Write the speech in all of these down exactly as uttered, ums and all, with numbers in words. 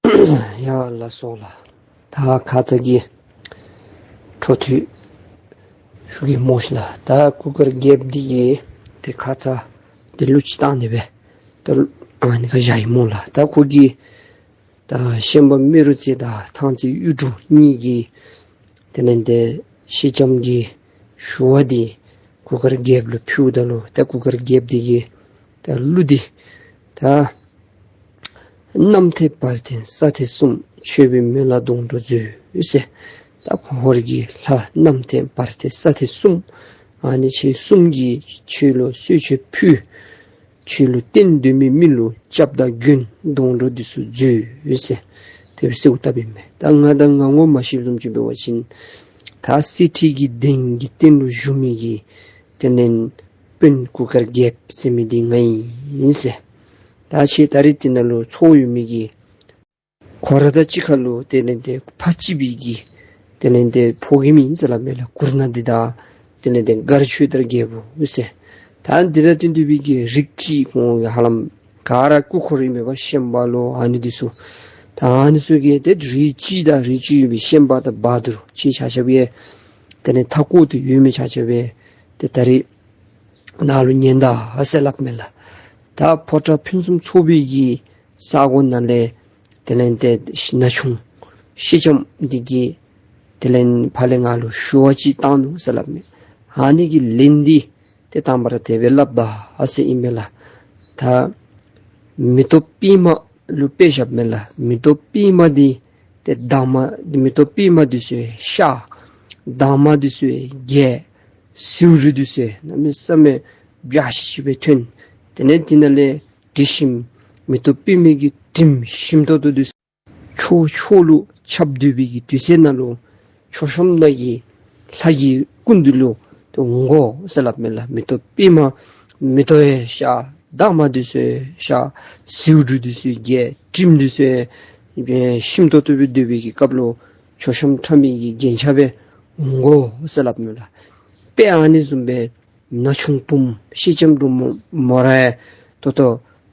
ཡ་ལགས་སོ་ལགས། ད་ཁ་ཙ་གི་འཕྲོ་མཐུད་ཞུ་གེ་སྨོ་ཤིག་ལགས། ད་གུར་དཀར་རྒྱལཔོ་འདི་གིས་ཏེ་ཁ་ཙ་ཏེ་གླུ་ཅིག་བཏང་ནི་སྦེ་ད་ཨ་ནི་ཁར་བཞག་ཡི་སྨོ་ལགས། ད་ཁོ་གིས་ད་ཤན་པ་རྨེ་རུ་རྩེ་དང་ཐང་རྩེ་གཡུ་འབྲུག་གཉིས་ཀྱིས་དེ་ལས་ཏེ་སེང་ལྕམ་གྱི་ཞུ་བ་འདི་གུར་དཀར་རྒྱལཔོ་ལུ་ཕུལཝ་ད་ལུ་ད་གུར་དཀར་རྒྱལཔོ་འདི་གིས་ད་གླུ་འདི་ད་གནམ་ཐེ་བར་ཐེ་ས་ཐེ་གསུམ། མཆོད་པའི་མེ་ལྷ་སྡོང་གྲོགས་མཛོད་ཟེར། ད་ཧོར་གྱི་ལྷ་གནམ་ཐེ་བར་ཐེ་ས་ཐེ་གསུམ། ཨ་ནི་ཁྱེད་གསུམ་གྱིས་ཁྱོད་ལུ་གསོལ་མཆོད་ཕུལ། ཁྱོད་ལུ་བརྟེན་སྡོད་མི་མི་ལུ་སྐྱབས་དང་མགོན་སྡོང་གྲོགས་འདི་ཚུ་མཛོད་ཟེར། དེ་སྦེ་གསོལཝ་བཏབ་ཨིན་མས། ད་ང་དང་ང་ངོ་མ་ཤེསཔ་བཟུམ་ཅིག་འབད་བ་ཅིན་ད་གསེར་ཁྲི་གི་གདན་གྱི་སྟེང་ལུ་བཞུགས་མི་གི་དེ་ལས་དཔོན་གུར་དཀར་རྒྱལཔོ་ཟེར་མི་འདི་ང་ཨིན་ཟེར། ད་ཁྱེད་ད་རིས་འདི་ནང་ལུ་ཚོགས་ཡོད་མི་གི་ཁོ་ར་དང་གཅིག་ཁར་ལུ་དེ་ལས་ཏེ་ཕ་གཅིག་པའི་གི་དེ་ལས་ཏེ་ཕོ་རྒནམ་ཨིན་ཟེར་སླབ་མས་ལགས། གུར་ནག་འདི་དང་དེ་ལས་ཏེ་མགར་ཆོས་དར་རྒྱལཔོ་ཟེར། ད་འདི་དང་བསྟུན་ཏེ་སྦེ་གི་རིགས་གཅིག་ཁོང་གི་ཧ་ལམ་ག་ར་སྐུ་འཁོར་ཨིན་མས་པ། ཤན་པ་ལོ་ཨ་ནི་འདི་ཚུ། ད་ཨ་ནི་ཚུ་གི་ཏེ་རིགས་གཅིག་དང་རིགས་གཅིག་ཡོད་པའི་ཤན་པ་དང་བ་དུར་ཁྱེད་ཆ་ཁྱབ་ཡང་དེ་ལས་མཐའ་འཁོར་དུ་ཡོད་མི་ཆ་ཁྱབ་ཡང་ཏེ་ད་རིས་ནཱ་ལུ་ཉན་ད་ཟེར་སླབ་མས་ལགས། ད་ཕོ་བྲང་ཕུན་སུམ་ཚོགས་པའི་གི་ས་གོ་ནང་ལས་དེ་ལས་ཏེ་ན་ཆུང་སེང་ལྕམ་འདི་གིས་དེ་ལས་ཕར་ལས་ང་ལུ་ཞུ་བ་ཅིག་བཏང་ནུག་ཟེར་སླབ་མས། ཨ་ནི་གི་ལན་འདི་ཏེ་དང་པ་ར་དེ་སྦེ་སླབ་ད་ཟེར་ཨིན་མས་ལགས། ད་མེ་ཏོག་པདྨ་ལུ་དཔེ་བཞགཔ་མས་ལགས། མེ་ཏོག་པདྨ་འདི་ཏེ་འདབ་མ་མེ་ཏོག་པདྨ་འདི་ཚུ་ཡང་ཤར། འདབ་མ་འདི་ཚུ་ཡང་རྒྱས། ཟེའུ་འབྲུ་འདི་ཚུ་ཡང་གནམ་མེད་ས་མེད་འབྱར་ཤིག་ཤིག་སྦེ་ཐོན། དེ་ལས་འདི་ནང་ལས་དྲི་ཞིམ་མེ་ཏོག་པདྨའི་གི་དྲིམ་ཞིམ་ཏོག་ཏོ་འདི་ཚུ་ཕྱོགས་ཕྱོགས་ལུ་ཁྱབ་སྡོད་པའི་གི་དུས་ཚོད་ནང་ལུ་མཆོད་བཤམ་ནང་གི་ལྷ་གི་སྐུ་མདུན་ལུ་ཏེ་འོང་དགོ་ཟེར་སླབ་མས་ལགས། མེ་ཏོག་པདྨ་མེ་ཏོག་ཡང་ཤར། འདབ་མ་འདི་ཚུ་ཡང་ཤར། ཟེའུ་འབྲུ་འདི་ཚུ་ཡང་རྒྱས། དྲིམ་འདི་ཚུ་ཡང་ཞིམ་ཏོག་ཏོ་སྦེ་སྡོད་པའི་གི་སྐབས་ལུ་མཆོད་བཤམ་ཁྲ་མི་གི་རྒྱན་ཆ་སྦེ་འོང་དགོ་ཟེར་སླབ་མས་ལགས། དཔེ་ཨ་ནི་བཟུམ་སྦེ་ན་ཆུང་བུམོ་སེང་ལྕམ་འབྲུག་མོ་མོ་ར་ཡང་ཏོག་ཏོ་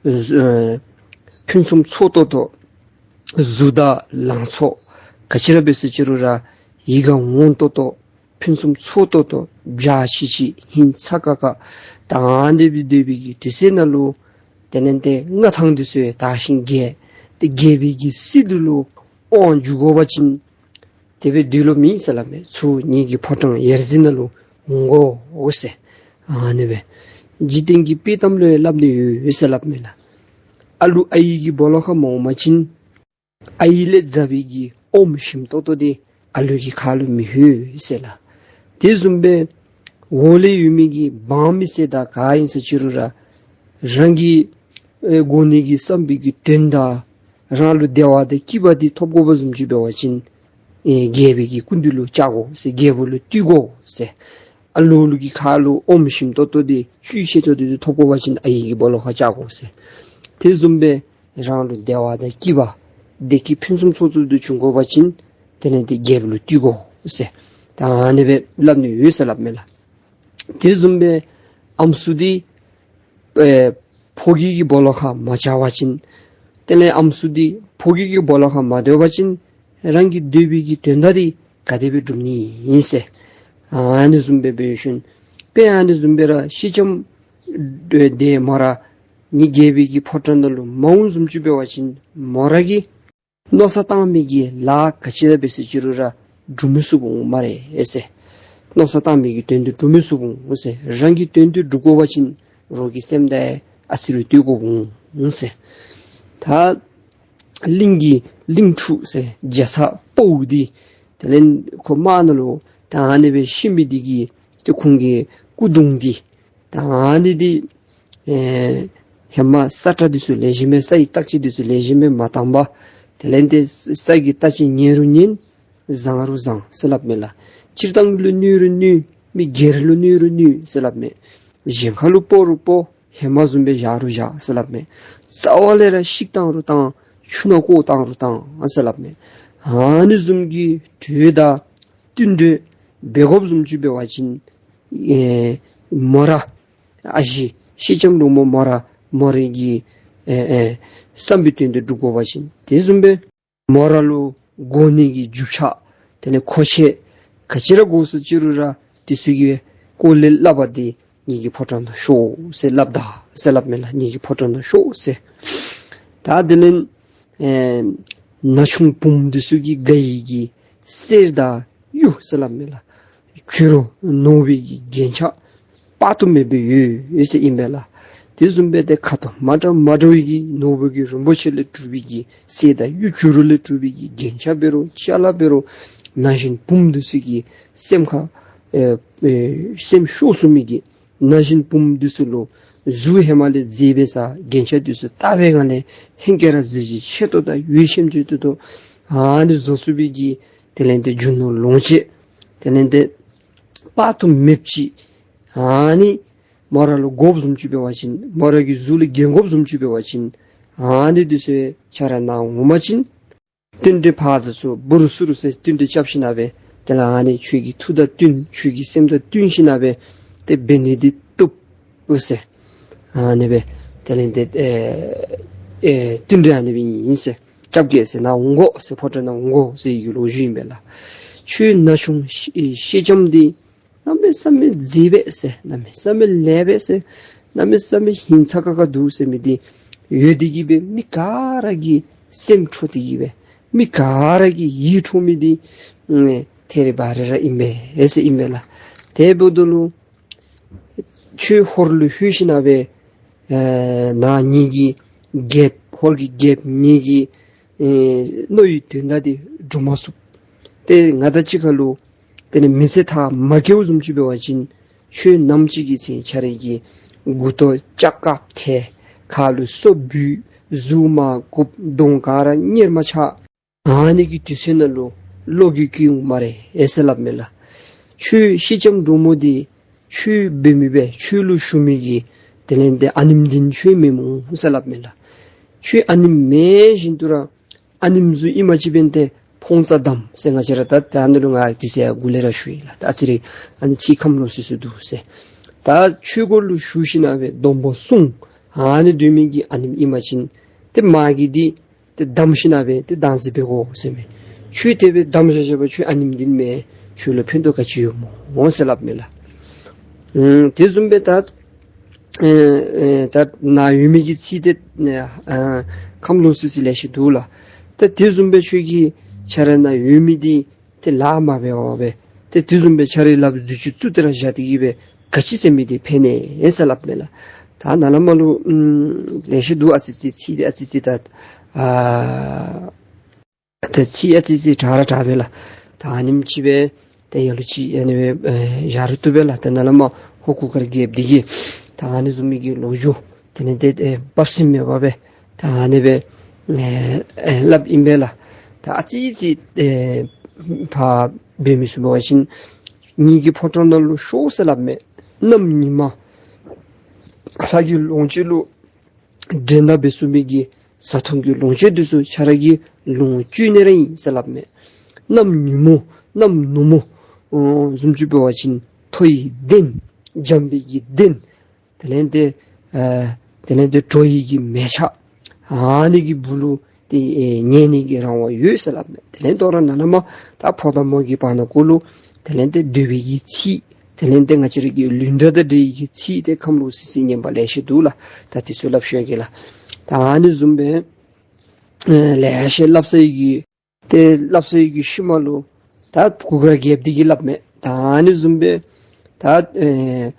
ཨེ་ཕུན་སུམ་ཚོགས་ཏོག་ཏོ་གཟུགས་དང་ལང་ཚོ་ག་ཅི་ར་འབད་ཟེར་ཅི་རུང་ར་ཡིད་ཁར་འོང་ཏོག་ཏོ་ཕུན་སུམ་ཚོགས་ཏོག་ཏོ་འབྱར་ཤིག་ཤིག་ཧིང་ཚ་ཁ་ཁ་ད་ཨ་ནི་སྦེ་སྡོད་པའི་གི་དུས་ཚོད་ནང་ལུ་དེ་ལས་ཏེ་མངའ་ཐང་འདི་ཚུ་ཡང་དར་ཞིང་རྒྱས། ཏེ་རྒྱལ་པོའི་གི་སྲིད་འདི་ལུ་དབང་འཇུག་དགོ་པ་ཅིན་དེ་སྦེ་སྡོད་ལོང་མེད་ཟེར་སླབ་མས། ཚུར་ངེ་གི་ཕོ་བྲང་ཡར་འཛིན་ནང་ལུ་འོང་དགོ་ཟེར། ཨ་ནི་སྦེ་འཇིག་རྟེན་གྱི་དཔྱེ་གཏམ་ལུ་ཡང་སླབ་ནི་ཡོད་ཟེར་སླབ་མས་ལགས། ཨ་ལུ་ཨའི་གི་སྦོ་ལོགས་ཁར་མ་འོང་པ་ཅིན་ཨའི་ལས་ཟབ་པའི་གི་ཨོམ་ཞིམ་ཏོག་ཏོ་འདི་ཨ་ལུ་གི་ཁ་ལུ་མི་ལྷོད་ཟེར་ལགས། དེ་བཟུམ་སྦེ་འོག་ལས་ཡོད་མི་གི་འབངས་མི་སེར་དང་ག་ཨིན་ཟེར་ཅི་རུང་ར་རང་གི་ཨེ་དགོ་ནི་གི་བསམ་པའི་གི་དོན་དག་རང་ལུ་བདེ་བ་དང་སྐྱིད་པ་འདི་ཐོབ་དགོ་པ་བཟུམ་ཅིག་འབད་བ་ཅིན་ཨེ་རྒྱལ་པོའི་གི་སྐུ་མདུན་ལུ་བཅར་དགོ་ཟེར། རྒྱལ་པོ་ལུ་བཏུལ་དགོ་ཟེར། ཨ་ལུ་ལུ་གི་ཁ་ལུ་ཨོམ་ཞིམ་ཏོག་ཏོ་འདི་བཅུད་ཆེ་ཏོག་ཏོ་འདི་ཐོབ་དགོ་པ་ཅིན་ཨའི་གི་སྦོ་ལོགས་ཁར་བཅར་དགོ་ཟེར། དེ་བཟུམ་སྦེ་རང་ལུ་བདེ་བ་དང་སྐྱིད་པ་བདེ་སྐྱིད་ཕུན་སུམ་ཚོགས་ཚོགས་འདི་འབྱུང་དགོ་པ་ཅིན་དེ་ལས་ཏེ་རྒྱལ་པོ་ལུ་བཏུལ་དགོ་ཟེར། ད་ཨ་ནི་སྦེ་སླབ་ནི་ཡོད་ཟེར་སླབ་མས་ལགས། དེ་བཟུམ་སྦེ་ཨམ་སྲུ་འདི་ཨེ་ཕོ་རྒྱས་ཀྱི་སྦོ་ལོགས་ཁར་མ་བཅར་བ་ཅིན་དེ་ལས་ཨམ་སྲུ་འདི་ཕོ་རྒྱས་ཀྱི་སྦོ་ལོགས་ཁར་མ་སྡོད་པ་ཅིན་རང་གི་འདོད་པའི་གི་དོན་དག་འདི་ག་དེ་སྦེ་འགྲུབ་ནི་ཨིན་ཟེར། ཨ་ནི་བཟུམ་སྦེ་འབད་ཞིནམ་དཔེ་ཨ་ནི་བཟུམ་སྦེ་ར་སེང་ལྕམ་འདི་མོ་ར་ངེ་རྒྱལ་པོའི་གི་ཕོ་བྲང་ནང་ལུ་མ་འོང་བཟུམ་ཅིག་འབད་བ་ཅིན་མོ་ར་གིས་མནོ་བསམ་བཏང་མི་གི་ལཱ་ག་ཅི་ར་འབད་ཟེར་ཅི་རུང་ར་འགྲུབ་མི་ཚུགསཔ་འོང་སྨ་རེ་ཟེར། མནོ་བསམ་བཏང་མི་གི་དོན་དེ་འགྲུབ་མི་ཚུགསཔ་འོང་ཟེར། རང་གི་དོན་དེ་འགྲུབ་དགོ་པ་ཅིན་རོགས་ཀྱི་སེམས་དང་ཨ་ཙི་རེ་ལྟོས་དགོཔ་འོང་ཟེར། ད་གླིང་གི་གླིང་ཕྲུག་ཟེར་རྒྱ་ཚ་དཔའ་བོ་འདི་དེ་ལས་ཁོ་དམག་ནང་ལུ་ད་ཨ་ནི་སྦེ་ཤི་མི་འདི་གི་ཏེ་ཁོང་གི་སྐུ་གདུང་འདི་ད་ཨ་ནི་འདི་ཨེ་ཧེ་མ་ས་ཁྲ་འདི་ཚུ་ལེགས་ཤོམ་སྦེ་ས་ཡི་བརྟག་དཔྱད་འདི་ཚུ་ལེགས་ཤོམ་སྦེ་མ་བཏང་པར་དེ་ལས་ཏེ་ས་གི་བརྟག་དཔྱད་ཉན་རུང་ཉན་བཟང་རུང་བཟང་ཟེར་སླབ་མས་ལགས། སྤྱིར་བཏང་ལུ་གནོད་རུང་གནོད་མི་སྒེར་ལུ་གནོད་རུང་གནོད་ཟེར་སླབ་མས། གཞན་ཁ་ལུ་ཕོག་རུང་ཕོག་ཧེ་མ་བཟུམ་སྦེ་བཞག་རུང་བཞག་ཟེར་སླབ་མས། རྩ་བ་ལས་ར་བཤིག་བཏང་རུང་བཏང་ཆུ་ནང་བཀོ་བཏང་རུང་བཏང་ཟེར་སླབ་མས། ཨ་ནི་བཟུམ་གྱི་གྲོས་དང་བསྟུན་གྲོས་འབད་དགོཔ་བཟུམ་ཅིག་འབད་བ་ཅིན་ཨེ་མོ་ར་ཨ་ཞེ་སེང་ལྕམ་འབྲུག་མོ་མོ་ར་མོ་རའི་གི་ཨེ་ཨེ་བསམ་པའི་དོན་དེ་འགྲུབ་དགོ་པ་ཅིན་དེ་བཟུམ་སྦེ་ མོ་ར་ལུ་དགོ་ནི་གི་རྒྱུ་ཆ་དེ་ལས་མཁོ་ཆས་ག་ཅི་ར་དགོ་ས་ཅི་རུང་ར་དེ་ཚུ་གི་སྐོར་ལས་སླབ་པ་འདི་ངེ་གི་ཕོ་བྲང་ནང་ཤོག་ཟེར་སླབ་ད་ཟེར་སླབ་མས་ལགས། ངེ་གི་ཕོ་བྲང་ནང་ཤོག་ཟེར། ད་དེ་ལས་ཨེ་ན་ཆུང་བུམོ་འདི་ཚུ་གིས་དགའ་ཡི་གི་གསེར་དང་གཡུ་ཟེར་སླབ་མས་ལགས། བྱུ་རུ་ནོར་བུ་གི་རྒྱན་ཆ་དཔག་ཏུ་མེད་པ་ཡོད་ཟེར་ཨིན་པས་ལགས། དེ་བཟུམ་སྦེ་ཏེ་ཁ་དོག་མ་འདྲཝ་མ་འདྲཝ་གི་ནོར་བུ་གི་རིན་པོ་ཆེ་ལས་གྲུབ་པའི་གི་གསེར་དང་གཡུ་བྱུ་རུ་ལས་གྲུབ་པའི་གི་རྒྱན་ཆ་འབད་རུང་ཅ་ལ་འབད་རུང་ན་གཞོན་བུམོ་འདི་ཚུ་གི་སེམས་ཁར་ཨེ་ཨེ་སེམས་ཤོར་སོང་མི་གི་ན་གཞོན་བུམོ་འདི་ཚུ་ལུ་གཟུགས་ཧེ་མ་ལས་མཛེས་པའི་ས་རྒྱན་ཆ་འདི་ཚུ་བཏགས་པའི་སྒང་ལས་ཧེང་སྐལ་ར་གཟི་བརྗིད་ཆེ་ཏོག་ཏོ་དང་ཡིད་ཆེས་ཆེ་ཏོག་ཏོ་ཨ་ནི་བཟོ་ཚུགས་པའི་གི་དེ་ལས་ཏེ་རྒྱུ་ནོར་ལོངས་སྤྱོད་དེ་ལས་ཏེ་དཔག་ཏུ་མེདཔ་ཅིག་ཨ་ནི་མོ་ར་ལུ་དགོཔ་བཟུམ་ཅིག་འབད་བ་ཅིན་མོ་ར་གི་གཟུགས་ལུ་གྱོན་དགོཔ་བཟུམ་ཅིག་འབད་བ་ཅིན་ཨ་ནི་འདི་ཚུ་ཁྱོད་ར་ནཱ་འོང་པ་ཅིན་བསྟུན་གྲོས་ཕར་ཚུར་འབུ་རུ་སུ་རུ་ཟེར་བསྟུན་གྲོས་རྐྱབ་ཞིནམ་སྦེ་དེ་ལས་ཨ་ནི་ཁྱོད་ཀྱི་ཐུགས་དང་བསྟུན་ཁྱོད་ཀྱི་སེམས་དང་བསྟུན་ཞིནམ་སྦེ་ཏེ་འབད་ནི་འདི་བཏུབ་འོང་ཟེར། ཨ་ནི་སྦེ་དེ་ལས་ཏེ་ཨེ་ཨེ་བསྟུན་གྲོས་ཨ་ནི་སྦེ་ཨིན་ཟེར་རྐྱབ་གེ་ཟེར། ནཱ་འོང་དགོ་ཟེར། ཕོ་བྲང་ནང་འོང་དགོ་ཟེར་བའི་གི་ལོ་རྒྱུས་ཨིན་པས་ལགས། ཁྱོད་ན་ཆུང་ཤེས་ལྕམ་འདི་གནམ་མེད་ས་མེད་མཛེས་པས་ཟེར། གནམ་མེད་ས་མེད་ལེགས་པས་ཟེར། གནམ་མེད་ས་མེད་ཧིང་ཚ་ཁ་ཁ་འདུག་ཟེར་མི་འདི་ཡོད་དེ་གིས་སྦེ་མི་ག་ར་གི་སེམས་འཕྲོག་སྟེ་གིས་སྦེ་མི་ག་ར་གི་ཡིད་འཕྲོག་མི་འདི་ཨེ་ཐད་རི་བ་རི་ར་ཨིན་པས་ཟེར་ཨིན་པས་ལགས། དེ་འབདཝ་ད་ལུ་ཁྱོད་ཧོར་ལུ་ལྷོད་ཞིནམ་སྦེ་ཨེ་ནཱ་ངེ་གི་རྒྱལཔོ་ཧོར་གྱི་རྒྱལཔོ་ངེ་གི་ཨེ་མནོ་བའི་དོན་དག་འདི་འགྲུབ་མ་ཚུགས། ཏེ་ང་དང་གཅིག་ཁར་ལུ་དེ་ལས་མི་ཚེ་མཐའ་མ་འཁྱོལཝ་བཟུམ་ཅིག་འབད་བ་ཅིན་ཁྱོད་ནམ་ཅིག་གི་ཚེ་ཁྱོད་རའི་གི་མགུ་ཏོ་ལྕགས་ཁར་ཐལ། ཁ་ལུ་སོ་བུད། གཟུགས་མར་གུག། གདོང་ག་ར་གཉེར་མ་ཆགས། ཨ་ནི་གི་དུས་ཚོད་ནང་ལུ་བློ་འགྱོད་སྐྱེ་འོང་སྨ་རེ་ཟེར་སླབ་མས་ལགས། ཁྱོད་སེང་ལྕམ་འབྲུག་མོ་འདི་ཁྱོད་འབད་མི་འབད་ཁྱོད་ལུ་ཞུ་མི་གི་དེ་ལས་ཏེ་ཨ་ནེམོ་འདི་ཁྱོད་མེན་སྨོ་ཟེར་སླབ་མས་ལགས། ཁྱོད་ཨ་ནེམོ་མེན་བཞིན་དུ་ར་ཨ་ནེམོ་གཟུགས་ཨིན་པ་ཅིན་འབདན་ཏེ་ཕོང་ཙ་བསྡམས་ཟེར་ང་བཅས་ར་ད་ད་ནི་ལུ་ང་དུས་ཚོད་ཡང་འགོར་ལས་ར་ཞུ་ཡི་ལགས། ད་ཨ་ཙི་རེ་ཨ་ནི་ཚིག་ཁམས་ལོག་སི་སི་འདུག་ཟེར། ད་ཁྱོད་གུ་ལུ་ཞུ་ཞིནམ་སྦེ་སྡོང་པོ་གསུམ་ཨ་ནི་སྡོད་མི་གི་ཨ་ནེམོ་ཨིན་པ་ཅིན་ཏེ་མ་གི་འདི་ཏེ་བསྡམས་ཞིནམ་སྦེ་ཏེ་བདག་འཛིན་འབད་དགོ་ཟེར་མས། ཁྱོད་དེ་སྦེ་བསྡམས་བཞག་བཞག་པ་ཁྱོད་ཨ་ནེམོ་འདི་མེན་ཁྱོད་ལུ་ཕན་ཐོགས་ག་ཅི་ཡོད་སྨོ་ཟེར་སླབ་མས་ལགས། ཨུམ་དེ་བཟུམ་སྦེ་ད་ཨེ་ཨེ་ད་ནཱ་ཡོད་མི་གི་ཚིག་དེ་ཨེ་ཨ་ཁམས་ལོག་སི་སི་ལེ་ཤ་འདུག་ལགས། ད་དེ་བཟུམ་སྦེ་ཁྱོད་ཀྱིས་ཁྱོད་ར་ནཱ་ཡོད་མི་འདི་ཏེ་ལཱ་མ་འབད་བར་སྦེ་ཏེ་དེ་བཟུམ་སྦེ་ཁྱོད་རའི་ལགཔ་མཛུབ་ཅིག་བཙུགས་ཏེ་ར་བཞག་སྟེ་གིས་སྦེ་ག་ཅི་ཟེར་མི་འདི་ཕན་ནི་ཟེར་སླབ་མས་ལགས། ད་ནཱ་ལས་མར་ལུ་ཨུམ་ལེ་ཤ་འདུག། ཨ་ཙི་ཙི་ཚིག་འདི་ཨ་ཙི་ཙི་ད་ཨ་ད་ཚིག་ཨ་ཙི་ཙི་དྲག་ར་དྲག་པས་ལགས། ད་ཨ་ནེམ་ཅིག་སྦེ་ད་ལ་ལུ་ཅིག་ཨ་ནི་སྦེ་ཨེ་བཞག་རུང་བཏུབ་པས་ལགས། ད་ནཱ་ལས་མར་ཧོར་གུར་དཀར་རྒྱལཔོ་འདི་གིས་ད་ཨ་ནི་བཟུམ་མའི་གི་ལོ་རྒྱུས་དེ་ལས་ཏེ་ཨེ་སྦ་གསང་མེད་པར་སྦེ་ད་ཨ་ནི་སྦེ་ཨེ་ཨེ་སླབ་ཨིན་པས་ལགས། ད་ཨ་ཙི་ཙི་ཨེ་ཕར་འབད་མི་ཚུ་འབད་བ་ཅིན་ངེ་གི་ཕོ་བྲང་ནང་ལུ་ཤོག་ཟེར་སླབ་མས། གནམ་ཉི་མ་ལྷ་གི་ལོངས་སྤྱོད་ལུ་འགྲན་ཟླ་འབད་ཚུགས་མི་གི་བཟའ་འཐུང་གི་ལོངས་སྤྱོད་འདི་ཚུ་ཁྱོད་ར་གིས་ལོངས་སྤྱོད་ནི་ར་ཨིན་ཟེར་སླབ་མས། གནམ་ཉིན་མོ་གནམ་ནུབ་མོ་ཨོ་བཟུམ་ཅིག་འབད་བ་ཅིན་མཐོ་ཡི་གདན་འཇམ་པའི་གི་གདན་དེ་ལས་ཏེ་ཨ་དེ་ལས་ཏེ་དྲོ་ཡི་གི་མལ་ཆ་ཨ་ནི་གི་སྦུག་ལུ་ཏེ་ཨེ་ཉལ་ནི་གི་རང་དབང་ཡོད་ཟེར་སླབ་མས། དེ་ལས་ད་རུང་ནཱ་ལས་མར་ད་ཕོ་དང་མོ་གི་བར་ན་གུ་ལུ་དེ་ལས་ཏེ་འདོད་པའི་གི་ཚིག་དེ་ལས་ཏེ་ང་བཅས་ར་གི་ལུས་འདྲ་དང་འདྲ་བའི་གི་ཚིག་དེ་ཁམས་ལོག་སི་སི་ཉན་པ་ལེ་ཤ་འདུག་ལགས། ད་དེ་ཚུ་སླབ་ཤོར་གེ་ལགས། ད་ཨ་ནི་བཟུམ་སྦེ་ཨེ་ལེ་ཤ་སླབ་ཚར་ཡི་གི་ཏེ་སླབ་ཚར་ཡི་གི་ཤུལ་མ་ལུ་ད་གུར་དཀར་རྒྱལཔོ་འདི་གིས་སླབ་མས། ད་ཨ་ནི་བཟུམ་སྦེ་ད་ཨེ་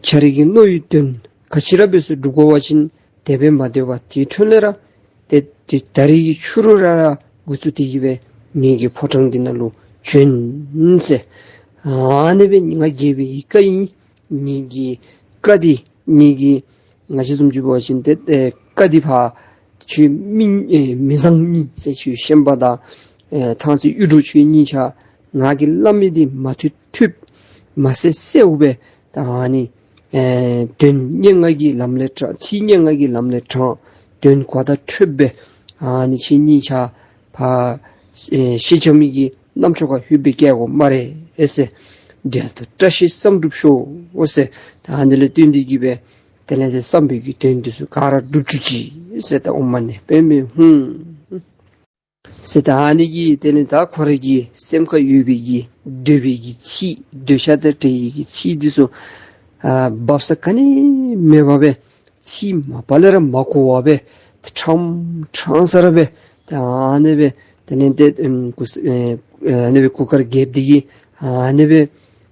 ཁྱོད་རའི་གི་མནོ་བའི་དོན་ག་ཅི་ར་འབད་ཚུགས་འགྲུབ་དགོ་པ་ཅིན་དེ་སྦེ་མ་སྡོད་པར་དེ་འཕྲོ་ལས་ར་ཏེ་ཏེ་ད་རིས་ཀྱི་ཕྱི་རུ་ར་ར་འགོ་བཙུགས་ཏེ་གིས་སྦེ་ངེ་གི་ཕོ་བྲང་འདི་ནང་ལུ་བྱོན་ཟེར། ཨ་ནི་སྦེ་ང་རྒྱལ་པོའི་བཀའ་ཨིན། ངེ་གི་བཀའ་འདི་ངེ་གི་ང་བཅས་བཟུམ་ཅིག་འབད་བ་ཅིན་ཏེ་ཨེ་བཀའ་འདི་ཕར་ཁྱོད་མི་ཨེ་མི་བཟང་གཉིས་ཟེར་ཁྱོད་ཤན་པ་དང་ཨེ་ཐང་རྩེ་གཡུ་འབྲུག་ཁྱོད་གཉིས་ཆ་ང་གིས་སླབ་མི་འདི་མ་ཐུབ་ཐུབ་མ་གསལ་གསལཝ་སྦེ་ད་ཨ་ནི་ཨེ་དོན་སྙན་ངག་གི་ལམ་ལས་དྲངས། ཚིག་སྙན་ངག་གི་ལམ་ལས་དྲངས། དོན་གོ་བརྡ་འཕྲོད་པའི་ཨ་ནི་ཁྱེད་གཉིས་ཆ་ཕར་ཨེ་ཤེས་བྱ་མི་གི་རྣམ་ཅོ་ཁར་ལྷོད་པའི་སྐལ་བ་སྨ་རེ་ཨེ་ཟེར། འབྲེལ་ཐོགས་བཀྲ་ཤིས་བསམ་འགྲུབ་ཤོག་ཨོ་ཟེར། ད་ཨ་ནི་ལས་བརྟེན་ཏེ་གིས་སྦེ་དེ་ལས་ཟེར་བསམ་པའི་གི་དོན་འདི་ཚུ་ག་ར་འགྲུབ་གྱུར་ཅིག་ཟེར། ད་ཨོཾ་མ་ཎི་པདྨེ་ཧཱུྃ། ཟེར། ད་ཨ་ནི་གི་དེ་ལས་ད་ཁོ་རའི་གི་སེམས་ཁར་ཡོད་པའི་གི་འདོད་པའི་གི་ཚིག་འདོད་ཆགས་དང་བྲལ་བའི་གི་ཚིག་འདི་ཚུ་ཨ་སྦ་གསང་ག་ནི་མེད་པ་སྦེ་ཚིག་མ་པ་ལས་ར་མ་གོ་བར་སྦེ་ཕྲང་ཕྲང་ས་ར་སྦེ་ད་ཨ་ནི་སྦེ་དེ་ལས་དེ་ཨམ་གུ་ཨེ་ཨ་ནི་སྦེ་གུར་དཀར་རྒྱལཔོ་འདི་གིས་ཨ་ནི་སྦེ་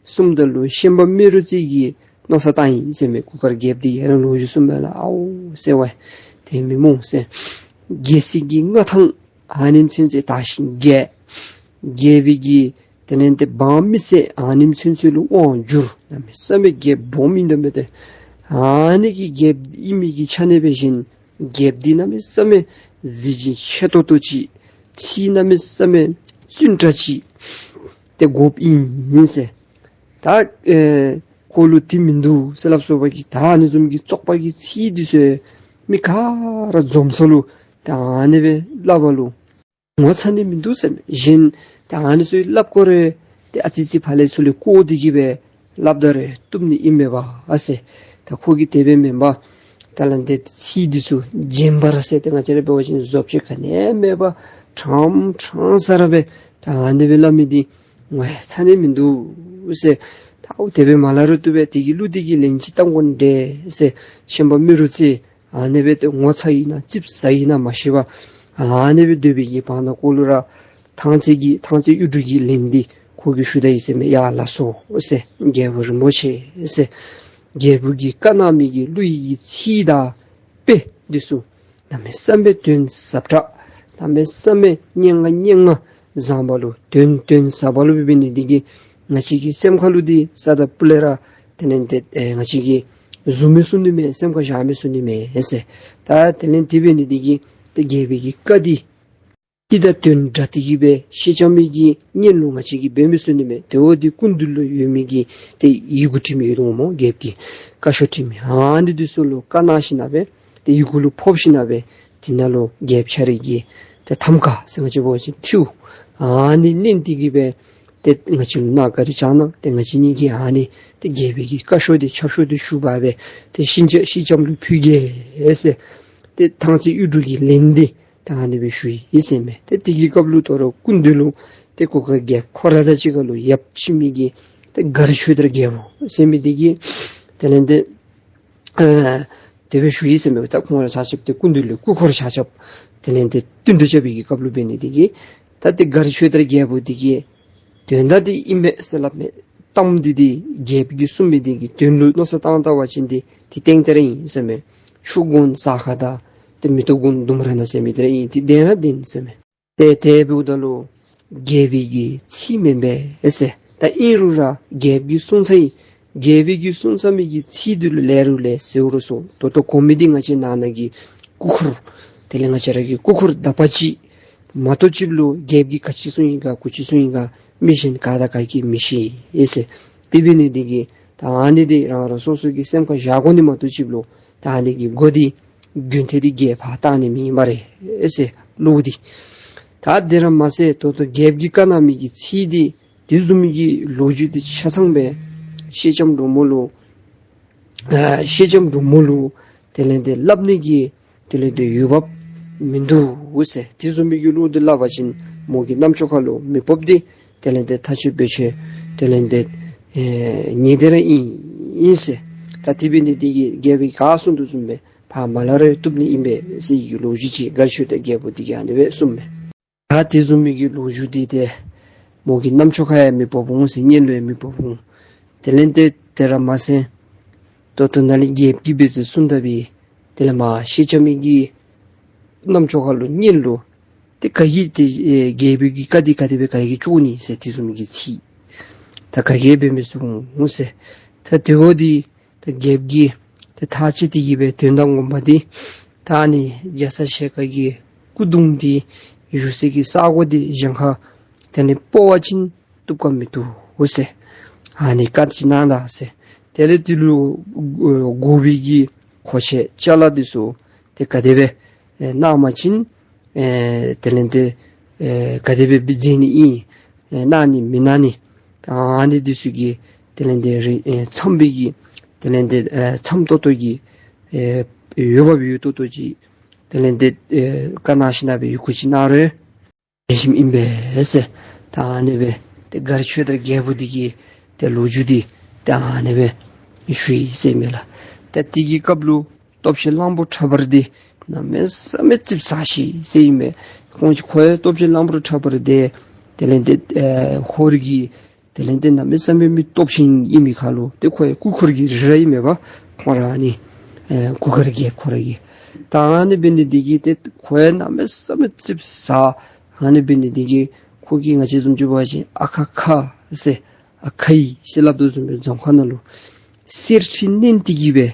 གསུངམ་ད་ལུ་ཤན་པ་རྨེ་རུ་རྩེ་གིས་མནོ་བསམ་བཏང་ཡི་ཟེར་མས། གུར་དཀར་རྒྱལཔོ་འདི་ཡང་ལོ་རྒྱུས་གསུངམ་ལས་ཨའོ་ཟེར་བས། དེ་མི་སྨོ་ཟེར། རྒྱལ་སྲིད་ཀྱི་མངའ་ཐང་ཨ་ནེམ་ཚུན་ཚོད་དར་ཞིང་རྒྱས། རྒྱལ་པོའི་གི་དེ་ལས་དེ་འབངས་མི་སེར་ཨ་ནེམ་ཚུན་ཚོད་ལུ་དབང་བསྒྱུར། གནམ་མེད་ས་མེད་རྒྱལཔོ་སྦོམ་ཨིན་ད་མེན་ཏེ། ཨ་ནི་གི་རྒྱལཔོ་ཨིན་མི་གི་ཆ་ནས་འབད་བ་ཅིན་རྒྱལཔོ་འདི་གནམ་མེད་ས་མེད་གཟི་བརྗིད་ཆེ་ཏོག་ཏོ་ཅིག་ཚིག་གནམ་མེད་ས་མེད་བཙུན་དྲགས་ཅིག་དེ་དགོཔ་ཨིན་ཟེར། ད་ཨེ་ཁོ་ལུ་དེ་མིན་འདུག་ཟེར་སླབ་སོང་བ་གི་ད་ཨ་ནི་བཟུམ་གྱི་བཙོག་པ་གི་ཚིག་འདི་ཚུ་མི་ག་ར་འཛོམས་ས་ལུ་ད་ཨ་ནི་སྦེ་སླབ་པ་ལུ་ངོ་ཚ་ནི་མིན་འདུག་ཟེར་མས། གཞན་ད་ཨ་ནི་ཚུ་སླབ་དགོ་རུང་ཏེ་ཨ་ཙི་ཅིག་ཕར་ལས་ཚུར་ལས་བཀོ་སྟེ་གི་སྦེ་སླབ་ད་རུང་བཏུབ་ནི་ཨིན་མས་པ་ཨ་ཟེར། ད་ཁོ་གིས་དེ་སྦེ་མེན་པར་ད་ལན་ཏེ་ཚིག་འདི་ཚུ་རྗེན་པར་ཟེར་ཏེ་ང་བཅས་ར་འབད་བ་ཅིན་བཟོ་བཅོས་ག་ནི་མེད་པར་ཕྲང་ཕྲང་ས་ར་སྦེ་ད་ཨ་ནི་སྦེ་སླབ་མི་འདི་ངོ་ཡང་ཚ་ནི་མིན་འདུག་ཟེར། ད་ཨོ་དེ་སྦེ་མ་སླབ་རུང་བཏུབ་པས། དེ་གི་གླུ་འདི་གི་ལན་ཅིག་བཏང་དགོ་ནི་འདྲས་ཟེར་ཤན་པ་རྨེ་རུ་རྩེ་ཨ་ནི་སྦེ་ཏེ་ངོ་ཚ་ཡི་ན་ཙིགཔ་ཟ་ཡི་ན་མ་ཤེས་པར་ཨ་ནི་སྦེ་སྡོད་པའི་གི་བར་ན་ཁོ་ལུ་ར་ཐང་རྩེ་གི་ཐང་རྩེ་གཡུ་འབྲུག་གི་ལན་འདི་ཁོ་གིས་ཞུ་ད་ཡི་ཟེར་མས། ཡ་ལགས་སོ་ཟེར། རྒྱལ་པོ་རིན་པོ་ཆེ་ཟེར། རྒྱལ་པོ་གིས་བཀའ་གནང་མི་གི་གླུ་ཡི་གི་ཚིག་དང་དཔེ་འདི་ཚུ་གནམ་མེད་ས་མེད་དོན་ཟབ་དྲགས། གནམ་མེད་ས་མེད་སྙན་ངག་སྙན་ངག་བཟང་པ་ལུ་དོན་དོན་ཟབ་པ་ལུ་འབད་ནི་འདི་གིས་ང་བཅས་ཀྱི་སེམས་ཁ་ལུ་འདི་ས་དང་ཕུ་ལས་ར་དེ་ལས་ཏེ་ཨེ་ང་བཅས་ཀྱིས་བཟུང་མི་ཚུགས་ནི་མས། སེམས་ཁར་བཞག་མི་ཚུགས་ནི་མས་ཟེར། ད་དེ་ལས་དེ་འབད་ནི་འདི་གིས་ཏེ་རྒྱལ་པོའི་གི་བཀའ་འདི་ཏི་དང་དོན་འདྲ་སྟེ་གི་སྦེ་སེང་ལྕམ་མའི་གི་སྙན་ལུ་ང་བཅས་ཀྱིས་འབད་མི་ཚུགས་ནི་མས། དེ་འོ་འདི་སྐུ་མདུན་ལུ་ཡོད་མི་གི་ཏེ་ཡི་གུ་བྲི་མི་ཡོད་དོ་སྨོ། རྒྱལཔོ་གིས་བཀའ་ཤོག་བྲི་མི་ཨ་ནི་འདི་ཚུ་ལུ་བཀའ་གནང་ཞིན་ན་སྦེ་ཏེ་ཡི་གུ་ལུ་ཕོག་ཞིན་ན་སྦེ་དེ་ནང་ལུ་རྒྱལཔོ་ཁྱོད་རའི་གི་ཏེ་ཐམ་ཀ་ཟེར་ང་བཅས་འབད་བ་ཅིན་ཐིའུ་ཨ་ནི་མནན་ཏེ་གི་སྦེ་ཏེ་ང་བཅས་ལུ་གནང་བཀའ་དྲིན་བསྐྱང་གནང་། ཏེ་ང་བཅས་གཉིས་ཀྱིས་ཨ་ནི་ཏེ་རྒྱལ་པོའི་གི་བཀའ་ཤོག་འདི་ཆབ་ཤོག་འདི་ཞུ་འབག་སྦེ་ཏེ་སེང་ལྕམ་སེང་ལྕམ་ལུ་ཕུལ་གེ་ཟེར། ཏེ་ཐང་རྩེ་གཡུ་འབྲུག་གི་ལན་འདི་ད་ཨ་ནི་སྦེ་ཞུ་ཡི་ཟེར་མས། ཏེ་དེ་གི་སྐབས་ལུ་དོ་རུང་སྐུ་མདུན་ལུ་ཏེ་གུར་དཀར་རྒྱལཔོ་ཁོ་ར་དང་གཅིག་ཁར་ལུ་ཡབ་ཆེན་མོ་གི་ཏེ་མགར་ཆོས་དར་རྒྱལ་པོ་ཟེར་མི་འདི་གིས་དེ་ལས་ཏེ་ཨ་དེ་སྦེ་ཞུ་ཡི་ཟེར་མས། ད་ཁོང་ར་ཆ་ཁྱབ་ཏེ་སྐུ་མདུན་ལུ་སྐུ་འཁོར་ཆ་ཁྱབ་དེ་ལས་ཏེ་བསྟུན་གྲོས་རྐྱབ་པའི་གི་སྐབས་ལུ་འབད་ནི་འདི་གིས་ད་ཏེ་མགར་ཆོས་དར་རྒྱལ་པོ་འདི་གིས་དོན་དག་འདི་ཨིན་མས་ཟེར་སླབ་མས། གཏམ་འདི་འདི་རྒྱལཔོ་གིས་གསུངས་མི་འདི་གི་དོན་ལུ་མནོ་བསམ་བཏང་བལྟ་བ་ཅིན་འདི་འདི་བདེན་ཏེ་ར་ཨིན་ཟེར་མས། ཆུ་དགུང་ས་ཁ་དང་ཏེ་མེ་ཏོག་དགུང་ལྡུམ་ར་ནང་ཟེར་མི་འདི་ར་ཨིན། འདི་བདེན་ར་བདེན་ཟེར་མས། ཏེ་དེ་འབདཝ་ད་ལུ་རྒྱལ་པོའི་གི་ཚིག་མེན་པས་ཟེར། ད་ཨིན་རུང་ར་རྒྱལཔོ་གིས་གསུངས་ཚར་ཡི། རྒྱལ་པོའི་གི་གསུང་ཚར་མི་གི་ཚིག་འདི་ལུ་ལེགས་རུང་ལེགས་ཟེར་རུང་ཟེར་ད་ལྟོ་གོ་མི་འདི་ང་བཅས་ནང་ན་གི་སྐུ་འཁོར་དེ་ལས་ང་བཅས་ར་གི་སྐུ་འཁོར་དག་པ་ཅིག་མ་གཏོགས་ཅིག་ལུ་རྒྱལཔོ་གིས་ག་ཅི་གསུངས་ཡི་ག་གུ་ཅི་གསུངས་ཡི་ག་མི་གཞན་ག་དང་ག་གིས་མི་ཤེས་ཡི་ཟེར། དེ་འབད་ནི་འདི་གིས་ད་ཨ་ནི་འདི་རང་རང་སོ་སོ་གི་སེམས་ཁར་བཞག་དགོ་ནི་མ་གཏོགས་ཅིག་ལུ་ད་ཨ་ནི་གི་མགུ་འདི་རྒྱུན་མཐའ་འདི་གིས་ཕར་བཏང་ནི་མེན་པ་རེ་ཟེར་ལོ་འདི། ད་དེ་ར་མ་ཚད་ད་ལྟོ་རྒྱལཔོ་གིས་བཀའ་གནང་མི་གི་ཚིག་འདི་དེ་བཟུམ་མའི་གི་ལོ་རྒྱུས་འདི་ཆ་ཚང་སྦེ་སེང་ལྕམ་འབྲུག་མོ་ལུ་ཨ་སེང་ལྕམ་འབྲུག་མོ་ལུ་དེ་ལས་ཏེ་སླབ་ནི་གི་དེ་ལས་ཏེ་འོས་འབབ་མིན་འདུག་ཟེར། དེ་བཟུམ་མའི་གི་ལོ་འདི་སླབ་པ་ཅིན་མོ་གི་རྣམ་ཅོ་ཁ་ལུ་མི་སྤོབས་འདི་དེ་ལས་ཏེ་ཐག་ཆོད་བེད་སྤྱོད་དེ་ལས་ཏེ་ཨེ་ཉེས་འདི་ར་ཨིན་ཨིན་ཟེར། ད་དེ་འབད་ནི་འདི་གིས་རྒྱལ་པོ་གིས་ག་གསུང་དོ་བཟུམ་སྦེ་ཕར་མ་སླབ་རུང་བཏུབ་ནི་ཨིན་པས་ཟེར་གི་ལོ་རྒྱུས་ཅིག་མགར་ཆོས་དར་རྒྱལ་པོ་འདི་གིས་ཨ་ནི་སྦེ་གསུངས་མས། ད་དེ་བཟུམ་མའི་གི་ལོ་རྒྱུས་འདི་ཏེ་མོ་གི་རྣམ་ཅོ་ཁར་ཡང་མི་སྤོབས་འོང་ཟེར། སྙན་ལུ་ཡང་མི་སྤོབས་འོང་། དེ་ལས་ཏེ་དེ་ར་མ་ཚད་ད་ལྟོ་ནཱ་ལས་རྒྱལཔོ་གིས་འབད་ཟེར་གསུངས་ད་པའི་དེ་ལས་མ་སེང་ལྕམ་མའི་གི་རྣམ་ཅོ་ཁ་ལུ་སྙན་ལུ་ཏེ་ག་གིས་ཏེ་ཨེ་རྒྱལ་པོའི་གི་བཀའ་འདི་ག་དེ་སྦེ་ག་གིས་བཅོ་ནི་ཟེར་དེ་བཟུམ་མའི་གི་ཚིག་ད་ག་གིས་འབད་མི་ཚུགས་འོང་ཟེར། ད་དེ་འོ་འདི་ད་རྒྱལཔོ་གིས་ཏེ་ཐག་བཅད་དེ་གི་སྦེ་དོན་དག་ངོ་མ་འདི་ད་ཨ་ནི་རྒྱ་ཚ་ཞལ་དཀར་གྱི་སྐུ་གདུང་འདི་བཞུགས་སའི་གི་ས་གོ་འདི་གཞན་ཁར་དེ་ལས་སྤོ་བ་ཅིན་བཏུབ་ག་མི་བཏུབ་འོ་ཟེར། ཨ་ནི་བཀའ་ཅིག་གནང་ད་ཟེར། དེ་ལས་དེ་ལུ་ཨེ་དགོ་པའི་གི་གོ་ཆས་ཅ་ལ་འདི་ཚུ་ཏེ་ག་དེ་སྦེ་ཨེ་གནང་པ་ཅིན་ཨེ་དེ་ལས་ཏེ་ཨེ་ག་དེ་སྦེ་མཛད་ནི་ཨིན། ཨེ་གནང་ནི་མི་གནང་ནི། ད་ཨ་ནི་འདི་ཚུ་གི་དེ་ལས་ཏེ་རི་ཨེ་འཚམས་པའི་གི་དེ་ལས་ཏེ་ཨེ་འཚམས་ཏོག་ཏོ་གི་ཨེ་འོས་འབབ་ཡོད་ཏོག་ཏོ་ཅིག་དེ་ལས་ཏེ་ཨེ་བཀའ་གནང་ཞིན་ན་སྦེ་ཡི་གུ་ཅིག་གནང་རུང་ ལེགས་ཤོམ་ཨིན་པས་ཟེར། ད་ཨ་ནི་སྦེ་ཏེ་མགར་ཆོས་དར་རྒྱལ་པོ་འདི་གིས་ཏེ་ལོ་རྒྱུས་འདི་ད་ཨ་ནི་སྦེ་ཞུ་ཡི་ཟེར་མས་ལགས། ད་དེ་གི་སྐབས་ལུ་སྟོབས་ཆེན་གླང་པོ་ཁྲ་འབར་འདི་གནམ་མེད་ས་མེད་ཙིགཔ་ཟ་ཅི་ཟེར་ཨིན་པས། ཁོང་ཁོ་ཡང་སྟོབས་ཆེན་གླང་པོ་ཁྲ་འབར་འདི་དེ་ལས་ཏེ་ཨེ་ཧོར་གྱི་དེ་ལས་ཏེ་གནམ་མེད་ས་མེད་མི་སྟོབས་ཆེན་ཨིན་མི་ཁར་ལུ་ཏེ་ཁོ་ཡང་སྐུ་འཁོར་གྱི་རི་ར་ཨིན་མས་པ། ཁོང་ར་ཨ་ནི་ཨེ་གུར་དཀར་རྒྱལཔོ་ཁོ་ར་གི། ད་ཨ་ནི་འབད་ནི་འདི་གིས་ཏེ་ཁོ་ཡང་གནམ་མེད་ས་མེད་ཙིགཔ་ཟ། ཨ་ནི་འབད་ནི་འདི་གིས་ཁོ་གིས་ང་བཅས་བཟུམ་ཅིག་འབད་བ་ཅིན་ཨ་ཁ་ཁ་ཟེར་ཨ་ཁ་ཡི་ཟེར་སླབ་དོ་བཟུམ་སྦེ་རྫོང་ཁ་ནང་ལུ་གསེར་ཁྲི་མནན་ཏེ་གི་སྦེ་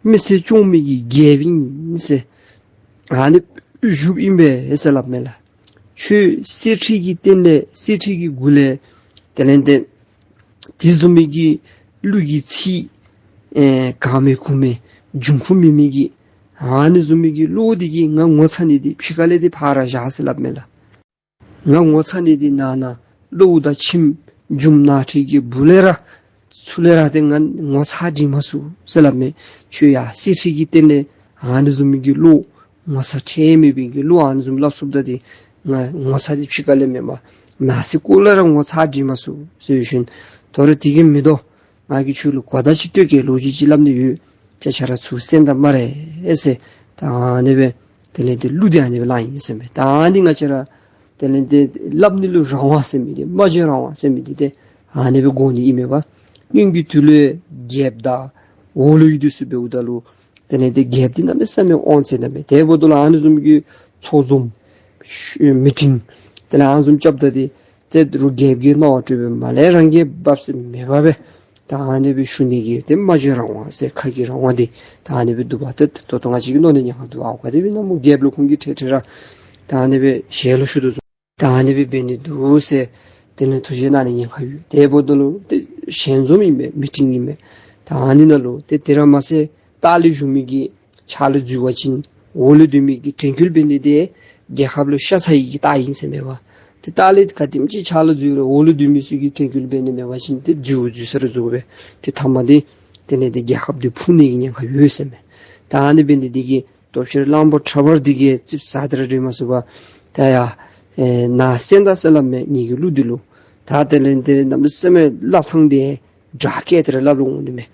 མི་སེར་སྐྱོང་མི་གི་རྒྱལཔོ་ཨིན་ཟེར་ཨ་ནི་བཞུགསཔ་ཨིན་པས་ཟེར་སླབ་མས་ལགས། ཁྱོད་གསེར་ཁྲི་གི་སྟེང་ལས་གསེར་ཁྲི་གི་གུ་ལས་དེ་ལས་ཏེ་དེ་བཟུམ་མའི་གི་གླུ་གི་ཚིག་ཨེ་གང་མེད་གུ་མེད་འབྱུང་ཁུངས་མེད་མི་གི་ཨ་ནི་བཟུམ་མའི་གི་བློ་འདི་གིས་ང་ངོ་ཚ་ནི་འདི་ཕྱི་ཁ་ལས་འདི་ཕར་བཞག་ཟེར་སླབ་མས་ལགས། ང་ངོ་ཚ་ནི་འདི་ནང་ན་བློ་དང་ཁྱིམ་རྒྱུ་ནོར་འཁྲིག་གི་སྦུག་ལས་ར་ཚུ་ལས་ར་ཏེ་ང་ངོ་ཚ་འདྲེས་མ་ཚུགས་ཟེར་སླབ་མས། ཁྱོད་ཡར་གསེར་ཁྲི་གི་སྟེང་ལས་ཨ་ནི་བཟུམ་མའི་གི་བློ་ངོ་ཚ་ཁྲེལ་མེད་པའི་གི་བློ་ཨ་ནི་བཟུམ་སླབ་ཚུགསཔ་ད་འདི་ང་ངོ་ཚ་འདི་ཕྱི་ཁ་ལས་མེན་པར་ནང་སེམས་ཁོག་ལས་ར་ངོ་ཚ་འདྲེས་མ་ཚུགས་ཟེར་ཞིནམ་དོ་རུང་དེ་གིས་མི་དོ། ང་གིས་ཁྱོད་ལུ་གོ་བརྡ་ཅིག་སྤྲོད་གེ། ལོ་རྒྱུས་ཅིག་སླབ་ནི་ཡོད། ཁྱེད་ཆ་ར་ཚུར་གསན་ད་སྨ་རེ་ཟེར། ད་ཨ་ནི་སྦེ་དེ་ལས་ཏེ་གླུ་འདི་ཨ་ནི་སྦེ་བླངས་ཡི་ཟེར་མས། ད་ཨ་ནི་ང་བཅས་ར་དེ་ལས་ཏེ་སླབ་ནི་ལུ་རང་དབང་ཟེར་མི་འདི་སྨྲ་བརྗོད་རང་དབང་ཟེར་མི་འདི་ཏེ་ཨ་ནི་སྦེ་དགོ་ནི་ཨིན་མས་པ། སྔོན་གྱི་དུས་ལུ་རྒྱལཔོ་དང་འོག་ལུ་ཡོད་དེ་ཚུ་འབདཝ་ད་ལུ་དེ་ལས་ཏེ་རྒྱལཔོ་འདི་གནམ་མེད་ས་མེད་དབང་ཚད་ཨ་ནི་སྦེ། དེ་འབདཝ་ད་ལུ་ཨ་ནི་བཟུམ་གྱི་ཚོགས་འཛོམས་མི་ཊིང་དེ་ལས་ཨ་ནི་བཟུམ་རྐྱབ་ད་འདི་ཏེ་རུང་རྒྱལཔོ་གིས་མནོ་བ་སྤྲོད་པའི་མ་ལས་རང་གིས་འབབ་ས་མེད་པ་སྦེ་ད་ཨ་ནི་སྦེ་ཞུ་ནི་གི་ཏེ་སྨྲ་བརྗོད་རང་དབང་ཟེར་ཁ་གི་རང་དབང་འདི་ད་ཨ་ནི་སྦེ་འདུག་པ། ཏེ་ད་ལྟོ་ང་བཅས་ཀྱིས་མནོ་ནི་ཉེན་ཁ་འདུག་པ། ག་དེ་སྦེ་ཨིན་ན་སྨོ། རྒྱལཔོ་ལུ་ཁོང་གིས་ཁྲེལ་ཁྲེལ་ར་ད་ཨ་ནི་སྦེ་ཞལ་ལུ་ཞུ་དོ་བཟུམ་ད་ཨ་ནི་སྦེ་འབད་ནི་འདུག་ཟེར་དེ་ལས་ཐུགས་བཞེད་གནང་ནི་ཉེན་ཁ་ཡོད། དེ་འབདཝ་ད་ལུ་ཏེ་ཞལ་འཛོམས་ཨིན་མས། མི་ཊིང་ཨིན་མས། ད་ཨ་ནི་ནང་ལུ་ཏེ་དེ་ར་མ་ཚད་ལྟག་ལས་བཞུགས་མི་གི་ཕྱག་ལུ་འཛུལ་བ་ཅིན་འོག་ལུ་སྡོད་མི་གི་དྲན་སྐུལ་འབད་ནི་འདི་རྒྱལ་ཁབ་ལུ་ཤ་ཚ་ཡི་གི་རྟགས་ཨིན་ཟེར་མས་པ། ཏེ་ལྟག་ལས་ག་དེམ་ཅིག་ཕྱག་ལུ་འཛུལ་རུང་འོག་ལུ་སྡོད་མི་ཚུ་གིས་དྲན་སྐུལ་འབད་ནི་མེད་པ་ཅིན་ཏེ་འཛུལ་འཛུལ་ས་ར་འཛུལ་སྦེ་ཏེ་མཐའ་མ་འདི་དེ་ལས་ཏེ་རྒྱལ་ཁབ་འདི་ཕུང་ནི་གི་ཉེན་ཁ་ཡོད་ཟེར་མས། ད་ཨ་ནི་འབད་ནི་འདི་གིས་སྟོབས་ཆེན་གླང་པོ་ཁྲ་འབར་འདི་གིས་ཙིགཔ་ཟ་སྟེ་ར་འདྲེས་མ་ཚུགས་པར་ད་ཡར་ཨེ་ནཱ་གསན་ད་ཟེར་སླབ་མས། ངེ་གི་གླུ་འདི་ལུ། ད་དེ་ལས་ཏེ་གནམ་མེད་ས་མེད་སླབ་ཐངས་འདི་སྒྲ་སྐད་དེ་ར་སླབ་རུང་འོང་ནི་མས།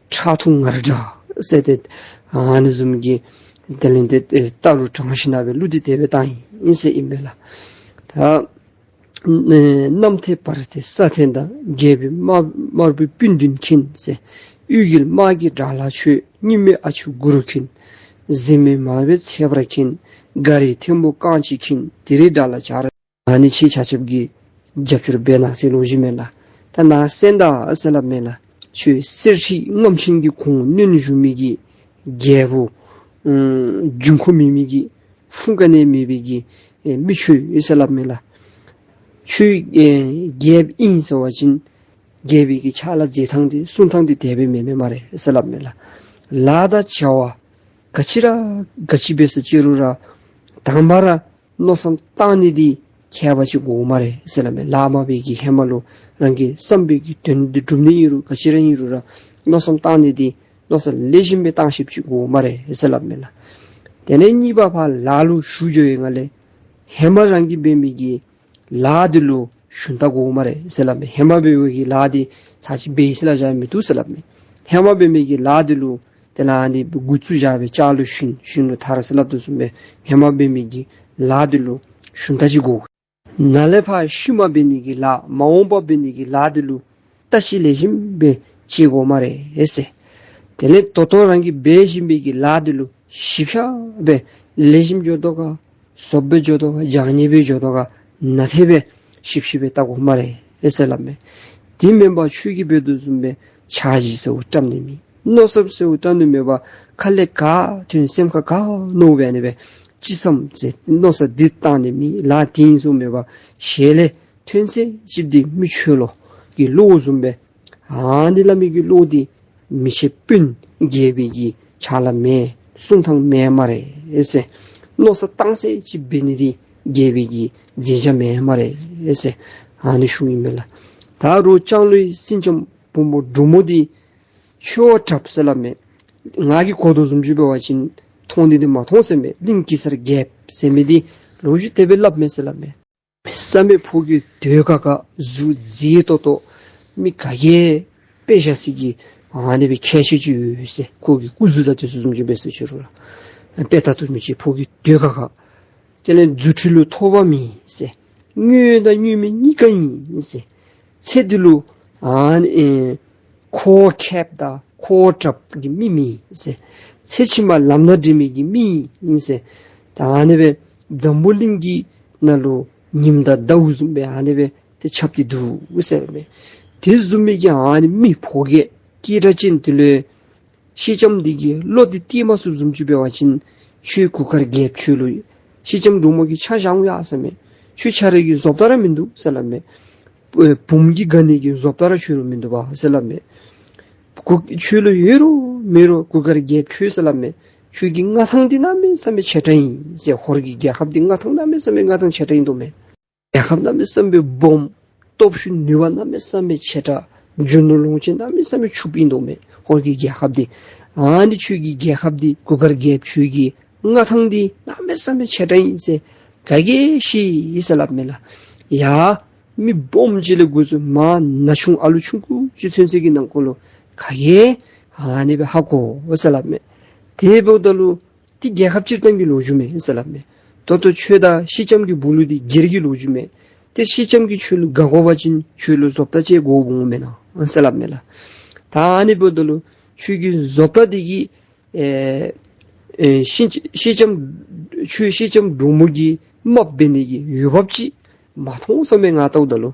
ཁྲག་འཐུང་ངར་སྒྲ་ཟེར་ཏེ་ཨ་ནི་བཟུམ་གྱི་དེ་ལས་ཏེ་ཨེ་རྟ་རུ་དྲངས་ཞིནམ་སྦེ་གླུ་འདི་དེ་སྦེ་བཏང་ཡི་ཨིན་ཟེར་ཨིན་མས་ལགས། ད་ཨེ་གནམ་ཐེལ་བར་ཐེལ་ས་ཐེལ་དང་། རྒྱལ་པོའི་དམར་དམར་པོའི་སྤུན་བདུན་མཁྱེན་ཟེར། གཡུལ་གྱི་དམག་གི་དགྲ་ལྷ་ཁྱོད། གཉིས་མེད་ཨ་ཆུ་གུ་རུ་མཁྱེན། གཟིམ་མལ་དམར་པོའི་ཚལ་པར་མཁྱེན། མགར་རིའི་ཐལ་མོ་རྐང་གཅིག་མཁྱེན། དེ་རིང་དགྲ་ལྷ་བྱ་ར། ཨ་ནི་ཁྱེད་ཆ་ཁྱབ་ཀྱིས་རྒྱབ་སྐྱོར་འབད་གནང་ཟེར་ལོ་རྒྱུས་མས་ལགས། ད་ནཱ་གསན་ད་ཟེར་སླབ་མས་ལགས། ཁྱོད་གསེར་ཁྲི་རྔམ་ཆེན་གྱི་གོང་གནོན་བཞུགས་མི་གི་རྒྱལ་པོ་ཨམ་འབྱུང་ཁུངས་མེད་མི་གི་ཕུང་ག་ནི་མེད་པའི་གི་ཨེ་མི་ཁྱོད་ཡོད་ཟེར་སླབ་མས་ལགས། ཁྱོད་ཨེ་རྒྱལཔོ་ཨིན་ཟེར་བ་ཅིན་རྒྱལ་པོའི་གི་ཕྱག་ལཱ་མཛད་ཐངས་འདི་གསུང་ཐངས་འདི་དེ་སྦེ་མེན་མས་སྨ་རེ་ཟེར་སླབ་མས་ལགས། ལཱ་དང་བྱ་བ་ག་ཅི་ར་ག་ཅི་འབད་ས་ཅི་རུང་ར་དང་པ་ར་མནོ་བསམ་བཏང་ནི་འདི་ཁྱད་པར་ཅིག་དགོ་སྨ་རེ་ཟེར་སླབ་མས། ལཱ་མ་འབད་གི་ཧེ་མ་ལུ་རང་གི་བསམ་པའི་གི་དོན་འདི་སྒྲུབ་ནི་ཨིན་རུང་ག་ཅི་ར་ཨིན་རུང་ར་མནོ་བསམ་བཏང་ནི་འདི་མནོ་བསམ་ལེགས་ཤོམ་སྦེ་བཏང་ཤེསཔ་ཅིག་དགོ་སྨ་རེ་ཟེར་སླབ་མས་ལགས། དེ་ལས་གཉིས་པ་ཕར་ལཱ་ལུ་ཞུགས་འགྱོ་བའི་སྒང་ལས་ཧེ་མ་རང་གིས་འབད་མི་གི་ལཱ་འདི་ལུ་ཞུན་དག་དགོ་སྨ་རེ་ཟེར་སླབ་མས། ཧེ་མ་འབད་བའི་གི་ལཱ་འདི་ཚར་གཅིག་འབད་ཡི་ཟེར་སླབ་བཞག་མི་བཏུབ་ཟེར་སླབ་མས། ཧེ་མ་འབད་མི་གི་ལཱ་འདི་ལུ་དེ་ལས་ཨ་ནི་འགོ་བཙུགས་བཞག་པའི་ལྕགས་ལུ་ཞུན་ཞུན་ལུ་ཐར་ཟེར་སླབ་དོ་བཟུམ་སྦེ་ཧེ་མ་འབད་མི་གི་ལཱ་འདི་ལུ་ཞུན་དག་ཅིག་དགོ། ནཱ་ལས་ཕར་ཤུལ་མ་འབད་ནི་གི་ལཱ་མ་འོངས་པ་འབད་ནི་གི་ལཱ་འདི་ལུ་བརྟག་ཞིབ་ལེགས་ཤོམ་སྦེ་བྱེད་དགོ་སྨ་རེ་ཟེར། དེ་ལས་ད་ལྟོ་རང་གིས་འབད་བཞིན་པའི་གི་ལཱ་འདི་ལུ་ཞིབ་ཆ་སྦེ་ལེགས་ཤོམ་འགྱོ་དོ་ག་ཟོགཔ་སྦེ་འགྱོ་དོ་ག་བྱང་ཉེས་སྦེ་འགྱོ་དོ་ག་ནན་ཏན་སྦེ་ཞིབ་ཞིབ་སྦེ་བལྟ་དགོ་སྨ་རེ་ཟེར་སླབ་མས། དེ་མེན་པར་ཁྱོད་ཀྱིས་འབད་དོ་བཟུམ་སྦེ་འཆར་གཞི་ཟེར་བ་བཀྲམ་ནི་མེད། མནོ་བསམ་ཟེར་བ་བཏང་ནི་མེད་པར་ཁ་ལས་ག་ཐོན་སེམས་ཁར་ག་མནོ་འབད་ནི་སྦེ་ཅི་བསམ་ཟེར་མནོ་བསམ་འདི་བཏང་ནི་མེད། ལཱ་དེ་ཨིན་ཟེར་མེད་པར་ཞལ་ལས་ཐོན་ཚད་ཅིག་འདི་མི་ཆོས་ལོག་གི་བློ་བཟུམ་སྦེ་ཨ་ནི་སླབ་མི་གི་བློ་འདི་མི་ཕྱེད་སྤུན་རྒྱལ་པོའི་གི་ཕྱག་ལཱ་མེན། གསུང་ཐངས་མེན་སྨ་རེ་ཟེར། མནོ་བསམ་བཏང་ཚད་ཅིག་འབད་ནི་འདི་རྒྱལ་པོའི་གི་མཛད་བྱ་མེན་སྨ་རེ་ཟེར་ཨ་ནི་ཞུཝ་ཨིན་མས་ལགས། ད་རུང་ལྕང་ལོའི་སེང་ལྕམ་བུ་མོ་འབྲུག་མོ་འདི་ཆོས་དྲགཔ་ཟེར་སླབ་མས། ང་གིས་གོ་དོ་བཟུམ་ཅིག་འབད་བ་ཅིན་མཐོང་ནི་འདི་མ་མཐོང་ཟེར་མས། གླིང་གེ་སར་རྒྱལཔོ་ཟེར་མི་འདི་ལོ་རྒྱུས་དེ་སྦེ་སླབ་མས་ཟེར་སླབ་མས། བསམ་པའི་ཕོ་གི་དོད་ཁ་ཁ་གཟུགས་མཛེས་ཏོག་ཏོ་མི་ག་གིས་དཔེ་བཞག་སྲིད་ཀྱི་ཨ་ནི་སྦེ་ཁྱད་ཆོས་ཅིག་ཡོད་ཟེར། ཁོ་གི་སྐུ་གཟུགས་དང་དེ་ཚུ་བཟུམ་ཅིག་འབད་སོང་ཅི་རུང་ར་དཔེ་ལྟ་བཏུབ་མི་ཅིག་ཕོ་གི་དོད་ཁ་ཁ། དེ་ལས་རྫུ་འཕྲུལ་ལུ་ཐོགས་པ་མེད་ཟེར། དངོས་དང་དངོས་མེད་གཉིས་ཀ་ཨིན་ཟེར། ཚེ་འདི་ལུ་ཨ་ནི་ཨེ་འཁོར་ཁེབས་དང་འཁོར་གྲབས་ཀྱི་མི་མེན་ཟེར། ཚེ་ཕྱི་མ་ལམ་སྣ་འདྲེན་མི་གི་མི་ཨིན་ཟེར། ད་ཨ་ནི་སྦེ་འཛམ་བུ་གླིང་གི་ནང་ལུ་ཉིམ་དང་ཟླཝ་བཟུམ་སྦེ་ཨ་ནི་སྦེ་ཏེ་ཁྱབ་སྟེ་འདུག་ཟེར་མས། དེ་བཟུམ་མའི་གི་ཨ་ནི་མི་ཕོ་སྐྱེས་སྐད་གྲགས་ཅན་དེ་ལུ་སེང་ལྕམ་འདི་གིས་བློ་འདི་གཏད་མ་ཚུགསཔ་བཟུམ་ཅིག་འབད་བ་ཅིན་ཁྱོད་གུར་དཀར་རྒྱལཔོ་ཁྱོད་ལུ་སེང་ལྕམ་འབྲུག་མོ་གིས་ཆ་བཞག་འོང་ཡ་ཟེར་མས། ཁྱོད་ཁྱོད་ར་གི་བཟོ་ལྟ་ར་མིན་འདུག་ཟེར་སླབ་མས། ཨེ་བུམོ་གིས་དགའ་ནི་གི་བཟོ་ལྟ་ར་ཁྱོད་ལུ་མིན་འདུག་པ་ཟེར་སླབ་མས། གུ་ཁྱོད་ལུ་ཡོད་རུང་མེད་རུང་གུར་དཀར་རྒྱལཔོ་ཁྱོད་ཟེར་སླབ་མས། ཁྱོད་ཀྱི་མངའ་ཐང་འདི་གནམ་མེད་ས་མེད་ཆེ་དྲགས་ཨིན་ཟེར། ཧོར་གྱི་རྒྱལ་ཁབ་འདི་མངའ་ཐང་གནམ་མེད་ས་མེད་མངའ་ཐང་ཆེ་དྲགས་ཨིན་དོ་མས། རྒྱལ་ཁབ་གནམ་མེད་ས་མེད་སྦོམ། སྟོབས་ཤུགས་ནུས་པ་གནམ་མེད་ས་མེད་ཆེ་དྲགས། རྒྱུ་ནོར་ལོངས་སྤྱོད་གནམ་མེད་ས་མེད་ཕྱུགཔོ་ཨིན་དོ་མས། ཧོར་གྱི་རྒྱལ་ཁབ་འདི། ཨ་ནི་ཁྱོད་ཀྱི་རྒྱལ་ཁབ་འདི་གུར་དཀར་རྒྱལཔོ་ཁྱོད་ཀྱི་མངའ་ཐང་འདི་གནམ་མེད་ས་མེད་ཆེ་དྲགས་ཨིན་ཟེར་ག་གིས་ཤེས་ཟེར་སླབ་མས་ལགས། ཡ་མི་སྦོམ་ཅིག་ལས་འགོ་བཙུགས་མར་ན་ཆུང་ཨ་ལུ་ཆུང་ཀུ་ཅིག་ཚུན་ཚོད་ཀྱི་ནང་འཁོད་ལུ་ག་གིས་ཨ་ནི་སྦེ་ཧ་གོ་ཟེར་སླབ་མས། དེ་འབདཝ་ད་ལུ་ཏེ་རྒྱལ་ཁབ་སྤྱིར་བཏང་གི་ལོ་རྒྱུས་མས་ཟེར་སླབ་མས། ད་ལྟོ་ཁྱོད་དང་སེང་ལྕམ་གྱི་སྦུག་ལུ་འདི་སྒེར་གྱི་ལོ་རྒྱུས་མས། ཏེ་སེང་ལྕམ་གྱིས་ཁྱོད་ལུ་དགའ་དགོ་པ་ཅིན་ཁྱོད་ལུ་བཟོ་ལྟ་ཅིག་དགོ་འོང་མེན་ན་ཟེར་སླབ་མས་ལགས། ད་ཨ་ནི་འབདཝ་ད་ལུ་ཁྱོད་ཀྱི་བཟོ་ལྟ་འདི་གིས་ཨེ་ཨེ་སེང་སེང་ལྕམ་ཁྱོད་སེང་ལྕམ་འབྲུག་མོ་གི་རྨགཔ་འབད་ནི་གི་འོས་འབབ་ཅིག་མ་མཐོང་ཟེར་མས། ང་ལྟཝ་ད་ལུ་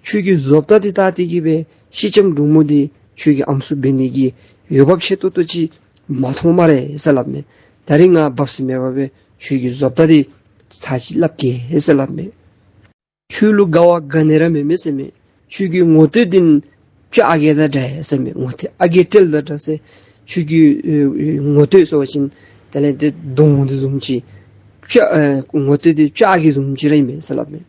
ཁྱོད་ཀྱི་བཟོ་ལྟ་འདི་བལྟ་སྟེ་གིས་སྦེ་སེང་ལྕམ་འབྲུག་མོ་འདི་ཁྱོད་ཀྱི་ཨམ་སྲུ་འབད་ནི་གི་འོས་འབབ་ཆེ་ཏོག་ཏོ་ཅིག་མ་མཐོང་སྨ་རེ་ཟེར་སླབ་མས། ད་རིས་ང་སྦ་གསང་མེད་པར་སྦེ་ཁྱོད་ཀྱི་བཟོ་ལྟ་འདི་ཚར་ཅིག་སླབ་གེ་ཟེར་སླབ་མས། ཁྱོད་ལུ་དགའ་བ་ག་ནི་ར་མེད་མས་ཟེར་མས། ཁྱོད་ཀྱི་ངོ་བསྟོད་འདི་སྤྱ་ཨ་རྒས་དང་འདྲ་ཟེར་མས། ངོ་བསྟོད་ཨ་རྒས་སྤྲེལ་དང་འདྲ་ཟེར། ཁྱོད་ཀྱི་ཨེ་ཨེ་ངོ་བསྟོད་ཟེར་བ་ཅིན་དེ་ལས་ཏེ་གདོང་འདི་བཟུམ་ཅིག་སྤྱ་ཨེ་ངོ་བསྟོད་འདི་སྤྱ་ཨ་རྒས་བཟུམ་ཅིག་ར་ཨིན་མས་ཟེར་སླབ་མས།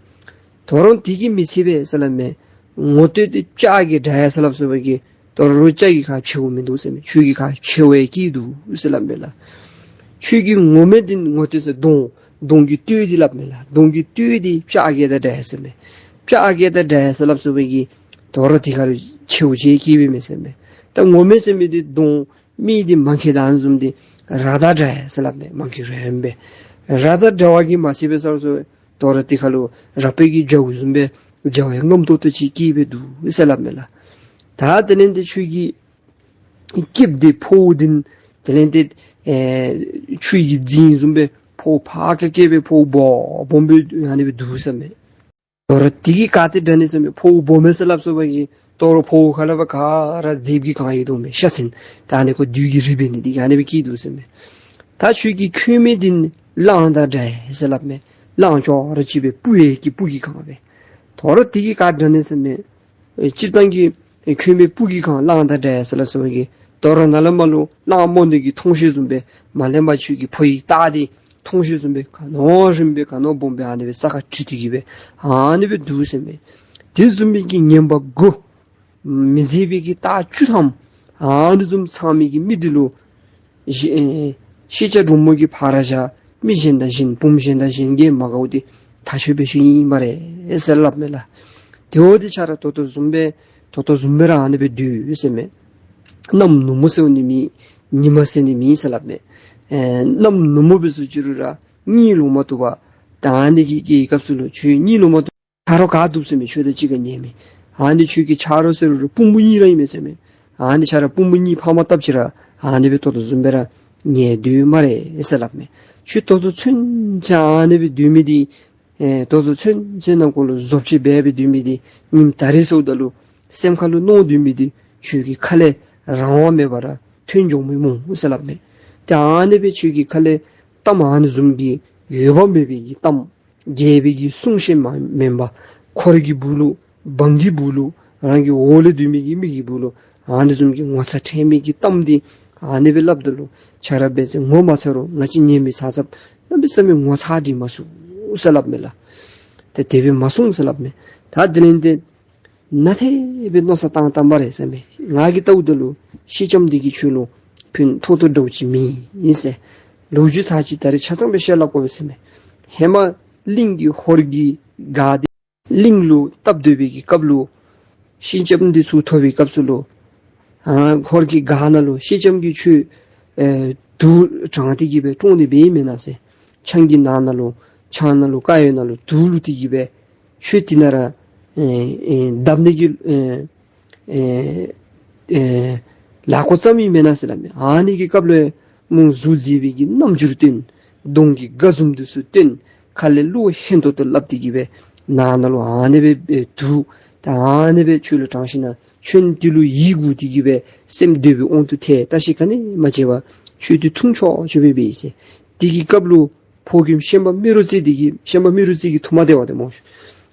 དོ་རུང་དེ་གིས་མི་ཚད་པས་ཟེར་སླབ་མས། ངོ་བསྟོད་འདི་སྤྱ་ཨ་རྒས་འདྲ་ཡ་ཟེར་སླབ་སོང་བ་གིས་དོ་རུང་སྤྱ་གི་ཁ་ཕྱེཝ་མིན་འདུག་ཟེར་མས། ཁྱོད་ཀྱི་ཁ་ཕྱེཝ་སྐྱེས་འདུག་ཟེར་སླབ་མས་ལགས། ཁྱོད་ཀྱི་ངོ་མ་འདི་ངོ་བསྟོད་ཟེར་གདོང་གདོང་གི་བསྟོད་འདི་སླབ་མས་ལགས། གདོང་གི་བསྟོད་འདི་སྤྱ་ཨ་རྒས་དང་འདྲ་ཡ་ཟེར་མས། སྤྱ་ཨ་རྒས་དང་འདྲ་ཡ་ཟེར་སླབ་སོང་བ་གིས་དོ་རུང་དེ་ཁར་ཕྱེཝ་ཅིག་སྐྱེས་པས་མས་ཟེར་མས། ད་ངོ་མ་ཟེར་མི་འདི་གདོང་མི་འདི་མ་མཁལ་དང་ཨ་ནི་བཟུམ་འདི་ར་དང་འདྲ་ཡ་ཟེར་སླབ་མས། མ་མཁལ་རོལ་པས། ར་དང་འདྲ་བ་གིས་མ་ཚད་པས་ཟེར་སོང་། དོ་རུང་དེ་ཁར་ལུ་ར་སྤོས་ཀྱི་རྒྱ་བོ་བཟུམ་སྦེ་རྒྱ་བོ་ཡང་རྔམ་ཏོག་ཏོ་ཅིག་སྐྱེས་པས་འདུག་ཟེར་སླབ་མས་ལགས། ད་དེ་ལས་ཏེ་ཁྱོད་ཀྱི་སྐྱེས་པ་འདི་ཕོ་འདི་དེ་ལས་ཏེ་ཨེ་ཆུ་ཡི་རྫིང་བཟུམ་སྦེ་ཕོ་ཕར་ཁ་སྐྱེས་པའི་ཕོ་སྦོམ་སྦོམ་སྦེ་ཨ་ནི་སྦེ་འདུག་ཟེར་མས། དོ་རུང་དེ་གིས་ག་ཏེ་འདྲ་ནི་ཟེར་མས། ཕོཝ་སྦོམ་མས་ཟེར་སླབ་སོང་བ་གིས་དོ་རུང་ཕོཝ་ཁ་ལས་ཕར་ག་ར་རྫིབ་ཀྱིས་གང་ཡི་དོ་མས། ཤ་ཚན་ད་ཨ་ནི་ཁོ་བདུད་ཀྱི་རིགས་འབད་ནི་དེ་གིས་ཨ་ནི་སྦེ་སྐྱེས་འདུག་ཟེར་མས། ད་ཁྱོད་ཀྱི་ཁོག་མ་འདི་གླང་དང་འདྲ་ཡ་ཟེར་སླབ་མས། གླང་ཅོག་ར་ཅིག་སྦེ་སྤུ་ཡི་གི་སྤུ་གིས་གང་བས། དོ་རུང་དེ་གིས་ག་འདྲ་ནི་ཟེར་མས། ཨེ་སྤྱིར་བཏང་གི་ཨེ་ཁོག་མ་སྤུ་གིས་གང་གླང་དང་འདྲ་ཡ་ཟེར་སླབ་སོང་བ་གིས་དོ་རུང་ནཱ་ལས་མར་ལུ་གླང་རྨོ་ནི་གི་ཐོང་གཤོལ་བཟུམ་སྦེ་མར་ལས་མར་ཁྱོད་ཀྱི་ཕོ་ཡི་ལྟག་འདི་ཐོང་གཤོལ་བཟུམ་སྦེ་ག་ནི་བ་རིངམ་སྦེ་ག་ནི་བ་སྦོམ་སྦེ་ཨ་ནི་སྦེ་ས་ཁར་འཁྲིལ་ཏེ་གིས་སྦེ་ཨ་ནི་སྦེ་འདུག་ཟེར་མས། དེ་བཟུམ་མའི་གི་ངན་པ་དགུ་མི་མཛེས་པའི་གི་རྟགས་བཅུ་ཐམ་ཨ་ནི་བཟུམ་ཚང་མི་གི་མི་འདི་ལུ་ཤེ་ཨེ་ཤེས་བྱ་འབྲུག་མོ་གི་ཕར་བཞག་མི་གཞན་དང་གཞན་བུམོ་གཞན་དང་གཞན་གྱིས་མ་དགའཝ་འདི་ཐག་ཆོད་པའི་ཤུལ་ཨིན་སྨ་རེ་ཟེར་སླབ་མས་ལགས། དེ་འོ་དེ་ཁྱོད་ར་ད་ལྟོ་བཟུམ་སྦེ་ད་ལྟོ་བཟུམ་སྦེ་ར་ཨ་ནི་སྦེ་སྡོད་ཟེར་མས། གནམ་ནུབ་མོ་ཟེར་ནི་མེད། ཉི་མ་ཟེར་ནི་མེད་ཟེར་སླབ་མས། ཨེ་གནམ་ནུབ་མོ་འབད་སོང་ཅི་རུང་ར་གཉིད་ལོག་མ་བཏུབ་པར་ད་ཨ་ནི་གི་གི་སྐབས་སུ་ལུ་ཁྱོད་གཉིད་ལོག་མ་བཏུབ། ཆ་རོགས་ག་འདུག་ཟེར་མས། ཁྱོད་དང་གཅིག་ཁར་ཉལ་མི་ཨ་ནི་ཁྱོད་ཀྱི་ཆ་རོགས་ཟེར་རུང་དཔུང་པ་གཉིས་ར་ཨིན་མས་ཟེར་མས། ཨ་ནི་ཁྱོད་ར་དཔུང་པ་གཉིས་ཕར་མ་བཏབ་ཅི་ར་ཨ་ནི་སྦེ་ད་ལྟོ་བཟུམ་སྦེ་ར་ཉལ་སྡོད་སྨ་རེ་ཟེར་སླབ་མས། ཁྱོད་ད་ལྟོ་ཚུན་ཚོད་ཨ་ནི་སྦེ་སྡོད་མི་འདི་ཨེ་ད་ལྟོ་ཚུན་ཚོད་ནང་འཁོད་ལུ་བཟོ་བཅོས་འབད་སྦེ་སྡོད་མི་འདི་ཉིནམ་ད་རིས་སོངམ་ད་ལུ་སེམས་ཁ་ལུ་མནོ་སྡོད་མི་འདི་ཁྱོད་ཀྱི་ཁ་ལས་རང་དབང་མེད་པར་ར་ཐོན་འགྱོཝ་མས་སྨོ་ཟེར་སླབ་མས། ཏེ་ཨ་ནི་སྦེ་ཁྱོད་ཀྱི་ཁ་ལས་གཏམ་ཨ་ནི་བཟུམ་གྱི་འོས་འབབ་མེད་པའི་གི་གཏམ་རྒྱལ་པོའི་གི་གསུང་བཤད་མ་མེན་པར་འཁོར་གྱི་སྦུག་ལུ་འབངས་ཀྱི་སྦུག་ལུ་རང་གི་འོག་ལུ་སྡོད་མི་གི་མི་གི་སྦུག་ལུ་ཨ་ནི་བཟུམ་གྱི་ངོ་ཚ་ཁྲེལ་མེད་ཀྱི་གཏམ་འདི་ཨ་ནི་སྦེ་སླབ་ད་ལུ་ཁྱོད་ར་འབད་ཚེ་ངོ་མ་ཚ་རུང་ང་བཅས་ཉལ་མི་ཚབ་ཚབ་གནམ་མེད་ས་མེད་ངོ་ཚ་འདི་མ་ཚུགས་ཟེར་སླབ་མས་ལགས། ཏེ་དེ་སྦེ་མ་གསུང་ཟེར་སླབ་མས། ད་དེ་ལས་ཏེ་ནཱ་དེ་སྦེ་མནོ་བསམ་བཏང་བཏངམ་རེ་ཟེར་མས། ང་གིས་བལྟཝ་ད་ལུ་སེང་ལྕམ་འདི་གིས་ཁྱོད་ལུ་ཕན་ཐོགས་ཏོག་ཏོ་འདྲཝ་ཅིག་མེད་ཟེར། ལོ་རྒྱུས་ཚར་ཅིག་ད་རིས་ཆ་ཚང་སྦེ་བཤད་སླབ་དགོ་པས་ཟེར་མས། ཧེ་མ་གླིང་གི་ཧོར་གྱི་སྒར་འདི་ གླིང་ལུ་བཏབ་སྡོད་པའི་གི་སྐབས་ལུ་ཤེལ་ལྕམ་འདི་ཚུར་ཐོབ་པའི་སྐབས་སུ་ལུ་ཨ་ཧོར་གྱི་སྒར་ནང་ལུ་ཤེལ་ལྕམ་གྱིས་ཁྱོད་ཨེ་དུག་དྲངས་ཏེ་གི་སྦེ་བཀྲོངས་ནི་སྦེ་ཨིན་མེན་ན་ཟེར། ཆང་གི་ནང་ན་ལུ་ཆང་ནང་ལུ་དཀར་ཡོལ་ནང་ལུ་དུག་བླུགས་ཏེ་གི་སྦེ་ཁྱོད་འདི་ནང་ར་ཨེ་ཨེ་བརྡབ་ནི་གི་ཨེ་ཨེ་ཨེ་ལག་ཁོ་བརྩམས་ཡི་མེན་ན་ཟེར་སླབ་མས། ཨ་ནི་གི་སྐབས་ལུ་མོ་གཟུགས་མཛེས་པའི་གི་རྣམ་འགྱུར་སྟོན། གདོང་གི་དགའ་འཛུམ་འདི་ཚུ་སྟོན། ཁ་ལས་གླུ་ཧན་ཏོང་ཏོ་སླབ་སྟེ་གི་སྦེ་ནང་ན་ལུ་ཨ་ནི་སྦེ་ཨེ་དུག་ད་ཨ་ནི་སྦེ་ཁྱོད་ལུ་དྲངས་ཞིན་ན་ཁྱོད་འདི་ལུ་ཡིད་མགུ་སྟེ་གི་སྦེ་སེམས་འདོད་པའི་དབང་དུ་ཐལ། བཀྲ་ཤིས་ག་ནི་མ་བྱས་པར་ཁྱོད་འདི་འཐུང་ཆོག་ཆོག་སྦེ་འབད་ཡི་ཟེར། དེ་གི་སྐབས་ལུ་ཕོ་རྒནམ་ཤན་པ་རྨེ་རུ་རྩེ་འདི་གིས་ཤན་པ་རྨེ་རུ་རྩེ་གིས་འཐུང་མ་སྟེར་བར་ཏེ་སྨོ་ཤ།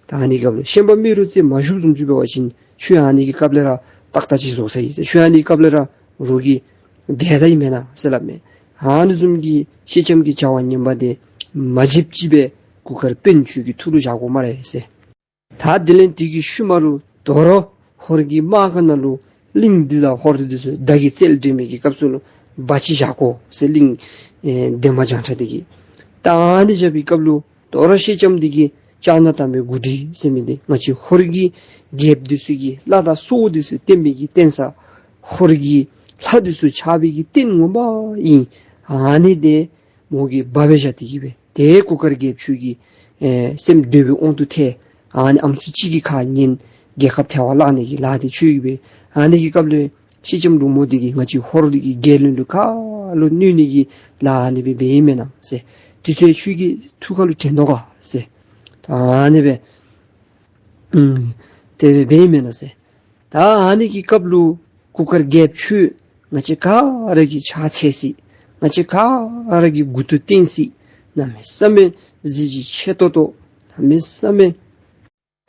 ད་ཨ་ནི་སྐབས་ལུ་ཤན་པ་རྨེ་རུ་རྩེ་མ་བཞུགས་བཟུམ་ཅིག་འབད་བ་ཅིན་ཁྱོད་ཨ་ནི་གི་སྐབས་ལས་ར་ཏག་ཏག་ཅིག་བཟོ་ཚར་ཡི་ཟེར། ཁྱོད་ཨ་ནི་གི་སྐབས་ལས་ར་རོགས་ཀྱིས་བརྒྱལ་ད་ཡི་མེན་ན་ཟེར་སླབ་མས། ཨ་ནི་བཟུམ་གྱི་ཤེལ་ལྕམ་གྱི་བྱ་བ་ངན་པ་འདི་མ་བརྗེད་ཅིག་སྦེ་གུར་དཀར་དཔོན་ཁྱོད་ཀྱི་ཐུགས་ལུ་བཞག་དགོ་སྨ་རེ་ཟེར། ད་དེ་ལས་དེ་གི་ཤུལ་མ་ལུ་དོ་རུང་ཧོར་གྱི་དམག་སྒར་ནང་ལུ་གླིང་འདི་དང་ཧོར་འདི་ཚུ་མདའ་གིས་རྩལ་འགྲན་མི་གི་སྐབས་སུ་ལུ་འབའ་ཅིག་བཞག་དགོ་ཟེར། གླིང་ཨེ་འདན་མ་བྱང་ཁྲ་འདི་གིས་ད་ཨ་ནི་བཞག་པའི་སྐབས་ལུ་དོ་རུང་ཤེལ་ལྕམ་འདི་གིས་ལྕགས་ནག་དམ་པའི་མགོ་སྒྲིལ་ཟེར་མི་འདི་ང་བཅས་ཧོར་གྱི་རྒྱལཔོ་འདི་ཚུ་གི་བླ་དང་སྲོག་འདི་ཚུ་བརྟན་པའི་གི་བརྟེན་ས་ཧོར་གྱི་ལྷ་འདི་ཚུ་ཆགས་པའི་གི་རྟེན་ངོ་མ་ཨིན། ཨ་ནི་འདི་མོ་གིས་འབག་སྦེ་བཞག་སྟེ་གི་སྦེ་ཏེ་གུར་དཀར་རྒྱལཔོ་ཁྱོད་ཀྱི་ཨེ་སེམས་འདོད་པའི་དབང་དུ་ཐལ། ཨ་ནི་ཨམ་སྲུ་གཅིག་གི་ཁ་ཉན་རྒྱལ་ཁབ་ཐལ་བར་བརླག་ནི་གི་ལཱ་འདི་ཁྱོད་ཀྱིས་འབད། ཨ་ནི་གི་སྐབས་ལུ་ཤེལ་ལྕམ་འབྲུག་མོ་འདི་གིས་ང་བཅས་ཧོར་གྱི་རྒྱལ་བློན་ལུ་ག་ལུ་གནོད་ནི་གི་ལཱ་ཨ་ནི་སྦེ་འབད་ཡི་མེན་ན་ཟེར། དེ་ཚུ་ཁྱོད་ཀྱི་ཐུགས་ཁ་ལུ་དྲན་དོ་ག་ཟེར། ཨ་ནི་སྦེ་ཨུམ་དེ་སྦེ་འབད་ཡི་མེན་ན་ཟེར། ད་ཨ་ནི་གི་སྐབས་ལུ་གུར་དཀར་རྒྱལཔོ་ཁྱོད་ང་བཅས་ག་ར་གིས་ཕྱག་འཚལ་སྲིད། ང་བཅས་ག་ར་གིས་མགུ་ཏོ་བསྟན་སྲིད། གནམ་མེད་ས་མེད་གཟི་བརྗིད་ཆེ་ཏོག་ཏོ་གནམ་མེད་ས་མེད་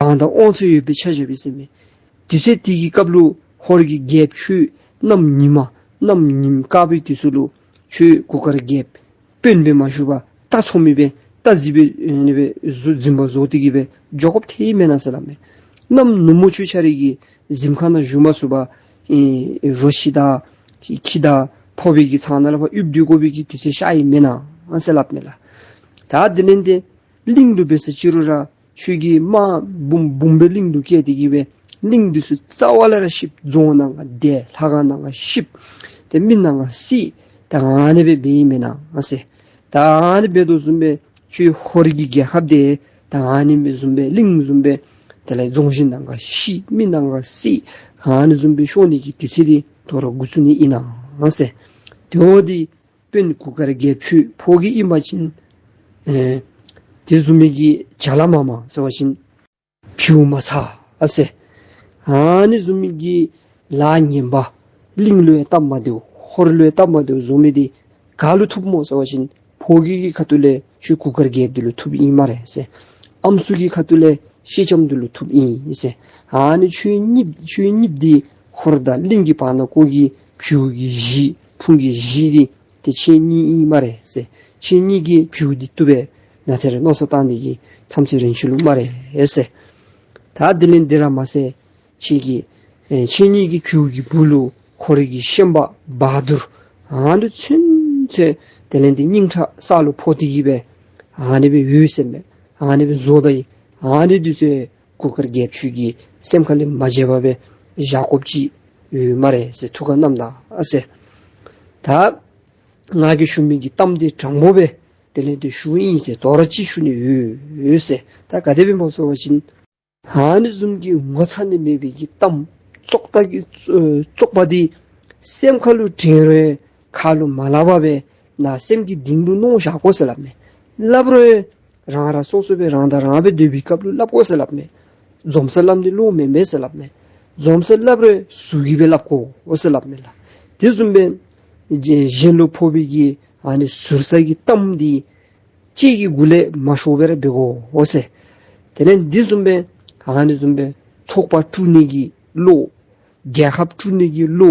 གང་དང་དབང་ཚད་ཡོད་པའི་ཆ་བཞག་པའི་ཟེར་མས། དེ་ཚེ་དེ་གི་སྐབས་ལུ་ཧོར་གྱི་རྒྱལཔོ་ཁྱོད་གནམ་ཉིམ་མ་གནམ་ཉིམ་དཀར་པོའི་དུས་སུ་ལུ་ཁྱོད་གུར་དཀར་རྒྱལཔོ་དཔོན་སྦེ་མ་བཞུགས་པར་རྟ་ཚོང་མི་སྦེ་རྟ་རྫི་སྦེ་ཨེ་ནི་སྦེ་བཟོ་འཛིན་པ་བཟོ་སྟེ་གི་སྦེ་འགྱོ་དགོཔ་ཐལ་ཡི་མེན་ན་ཟེར་སླབ་མས། གནམ་ནུབ་མོ་ཁྱོད་ཁྱོད་ར་གི་གཟིམ་ཁང་ནང་བཞུགས་མ་ཚུགས་པར་ཨེ་རོ་ཁྱི་དང་ཁྱི་དང་ཕོ་བའི་གི་ཚང་ནང་ལུ་ཕར་ཡིབ་སྡོད་དགོ་པའི་གི་དུས་ཚོད་ཤར་ཡི་མེན་ན་ཟེར་སླབ་མས་ལགས། ད་དེ་ལས་འདི་གླིང་ལུ་འབད་ས་ཅི་རུང་ར་ཁྱོད་ཀྱི་དམག་འབུམ་འབུམ་སྦེ་གླིང་ལུ་བསྐྱལ་ཏེ་གི་སྦེ་གླིང་འདི་ཚུ་རྩ་བ་ལས་ར་བཤིག། རྫོང་ནང་ག་དེད། ལྷ་ཁང་ནང་ག་བཤིག། ཏེ་མི་ནང་ག་བསད། ད་ཨ་ནི་སྦེ་འབད་ཡི་མེན་ན་ཟེར། ད་ཨ་ནི་འབད་དོ་བཟུམ་སྦེ་ཁྱོད་ཧོར་གྱི་རྒྱལ་ཁབ་འདི་ད་ཨ་ནི་སྦེ་བཟུམ་སྦེ་གླིང་བཟུམ་སྦེ་དེ་ལས་རྫོང་གཞི་ནང་ག་བཤིག། མི་ནང་ག་བསད། ཨ་ནི་བཟུམ་སྦེ་ཤོར་ནི་གི་དུས་ཚོད་འདི་དོ་རུང་འགོ་བཙུགས་ནི་ཨིན་ན་ཟེར། དེ་འོ་འདི་དཔོན་གུར་དཀར་རྒྱལཔོ་ཁྱོད་ཕོ་རྒནམ་ཨིན་པ་ཅིན་ཨེ་དེ་བཟུམ་མའི་གི་བྱ་ལ་མ་མ་ཟེར་བ་ཅིན་བྱིའུ་མ་ཚ་ཨ་ཟེར། ཨ་ནི་བཟུམ་མའི་གི་ལཱ་ངན་པ་གླིང་ལུ་ཡང་སྟབས་མ་བདེཝ་ཧོར་ལུ་ཡང་སྟབས་མ་བདེཝ་བཟོ་མི་འདི་ག་ལུ་ཐུགཔ་སྨོ་ཟེར་བ་ཅིན་ཕོ་རྒནམ་གི་ཁ་ཐུག་ལས་ཁྱོད་གུར་དཀར་རྒྱལཔོ་འདི་ལུ་ཐུགཔ་ཨིན་སྨ་རེ་ཟེར། ཨམ་སྲུ་གི་ཁ་ཐུག་ལས་ཤེལ་ལྕམ་འདི་ལུ་ཐུགཔ་ཨིན་ཟེར། ཨ་ནི་ཁྱོད་གཉིས་ཁྱོད་གཉིས་འདི་ཧོར་དང་གླིང་གི་བར་ན་ཁོ་གི་བྱིའུ་གི་གཞི་ཕུང་གི་གཞི་འདི་ཏེ་ཁྱེད་གཉིས་ཨིན་སྨ་རེ་ཟེར། ཁྱེད་གཉིས་ཀྱིས་བྱིའུ་འདི་བཏུབ་པས། ན་ཐེར་མནོ་བསམ་བཏང་ནི་གི་མཚམས་ཚེ་རན་ཆུ་ལུ་སྨ་རེ་ཟེར། ད་དེ་ལས་འདི་ར་མ་ཚད་ཁྱེད་ཀྱི་ཨེ་ཁྱེད་གཉིས་ཀྱི་བྱིའུ་གི་སྦུག་ལུ་ཁོ་རའི་གི་ཤན་པ་བ་དུར་ཨ་ནི་ཚུན་ཚོད་དེ་ལས་འདི་སྙིང་ཁྲག་ས་ལུ་ཕོག་སྟེ་གི་སྦེ་ཨ་ནི་སྦེ་ཡོད་ཟེར་མས། ཨ་ནི་སྦེ་བཟོ་ད་ཡི། ཨ་ནི་འདི་ཚུ་གུར་དཀར་རྒྱལཔོ་ཁྱོད་ཀྱི་སེམས་ཁ་ལས་མ་བརྗེད་པར་སྦེ་བཞག་དགོཔ་ཅིག་ཡོད་སྨ་རེ་ཟེར་ཐུགས་ཁར་བསྣམས་ད་ཨ་ཟེར། ད་ང་གིས་ཞུ་མི་གི་གཏམ་འདི་དྲང་པོ་སྦེ་དེ་ལས་འདི་ཞུཝ་ཨིན་ཟེར། དོ་རུང་ཅིག་ཞུ་ནི་ཡོད་ཟེར། ད་ག་དེ་སྦེ་སྨོ་ཟེར་བ་ཅིན་ཨ་ནི་བཟུམ་གྱི་ངོ་ཚ་ནི་མེད་པའི་གི་གཏམ་བཙོག་ལྟ་གི་ཨེ་བཙོག་པ་འདི་སེམས་ཁ་ལུ་དྲན་རུང་ཁ་ལུ་མ་སླབ་པར་སྦེ་ནང་སེམས་ཀྱི་གཏིང་ལུ་མནོ་བཞག་དགོ་ཟེར་སླབ་མས། སླབ་རུང་རང་རང་སོ་སོ་སྦེ་རང་དང་རང་སྦེ་སྡོད་པའི་སྐབས་ལུ་སླབ་དགོ་ཟེར་སླབ་མས། འཛོམས་སར་སླབ་ནི་ལོ་མེན་མས་ཟེར་སླབ་མས། འཛོམས་སར་སླབ་རུང་ཟུར་གྱིས་སྦེ་སླབ་དགོ་ཟེར་སླབ་མས་ལགས། དེ་བཟུམ་སྦེ་གཞན་ལུ་ཕོག་པའི་གི་ཨ་ནི་ཟུར་ཟ་གི་གཏམ་འདི་ལྕེ་གི་གུ་ལས་མ་ཤོར་བར་འབད་དགོ་ཟེར། དེ་ལས་དེ་བཟུམ་སྦེ་ཨ་ནི་བཟུམ་སྦེ་ཚོགས་པ་དཀྲུག་ནི་གི་བློ་རྒྱལ་ཁབ་དཀྲུག་ནི་གི་བློ་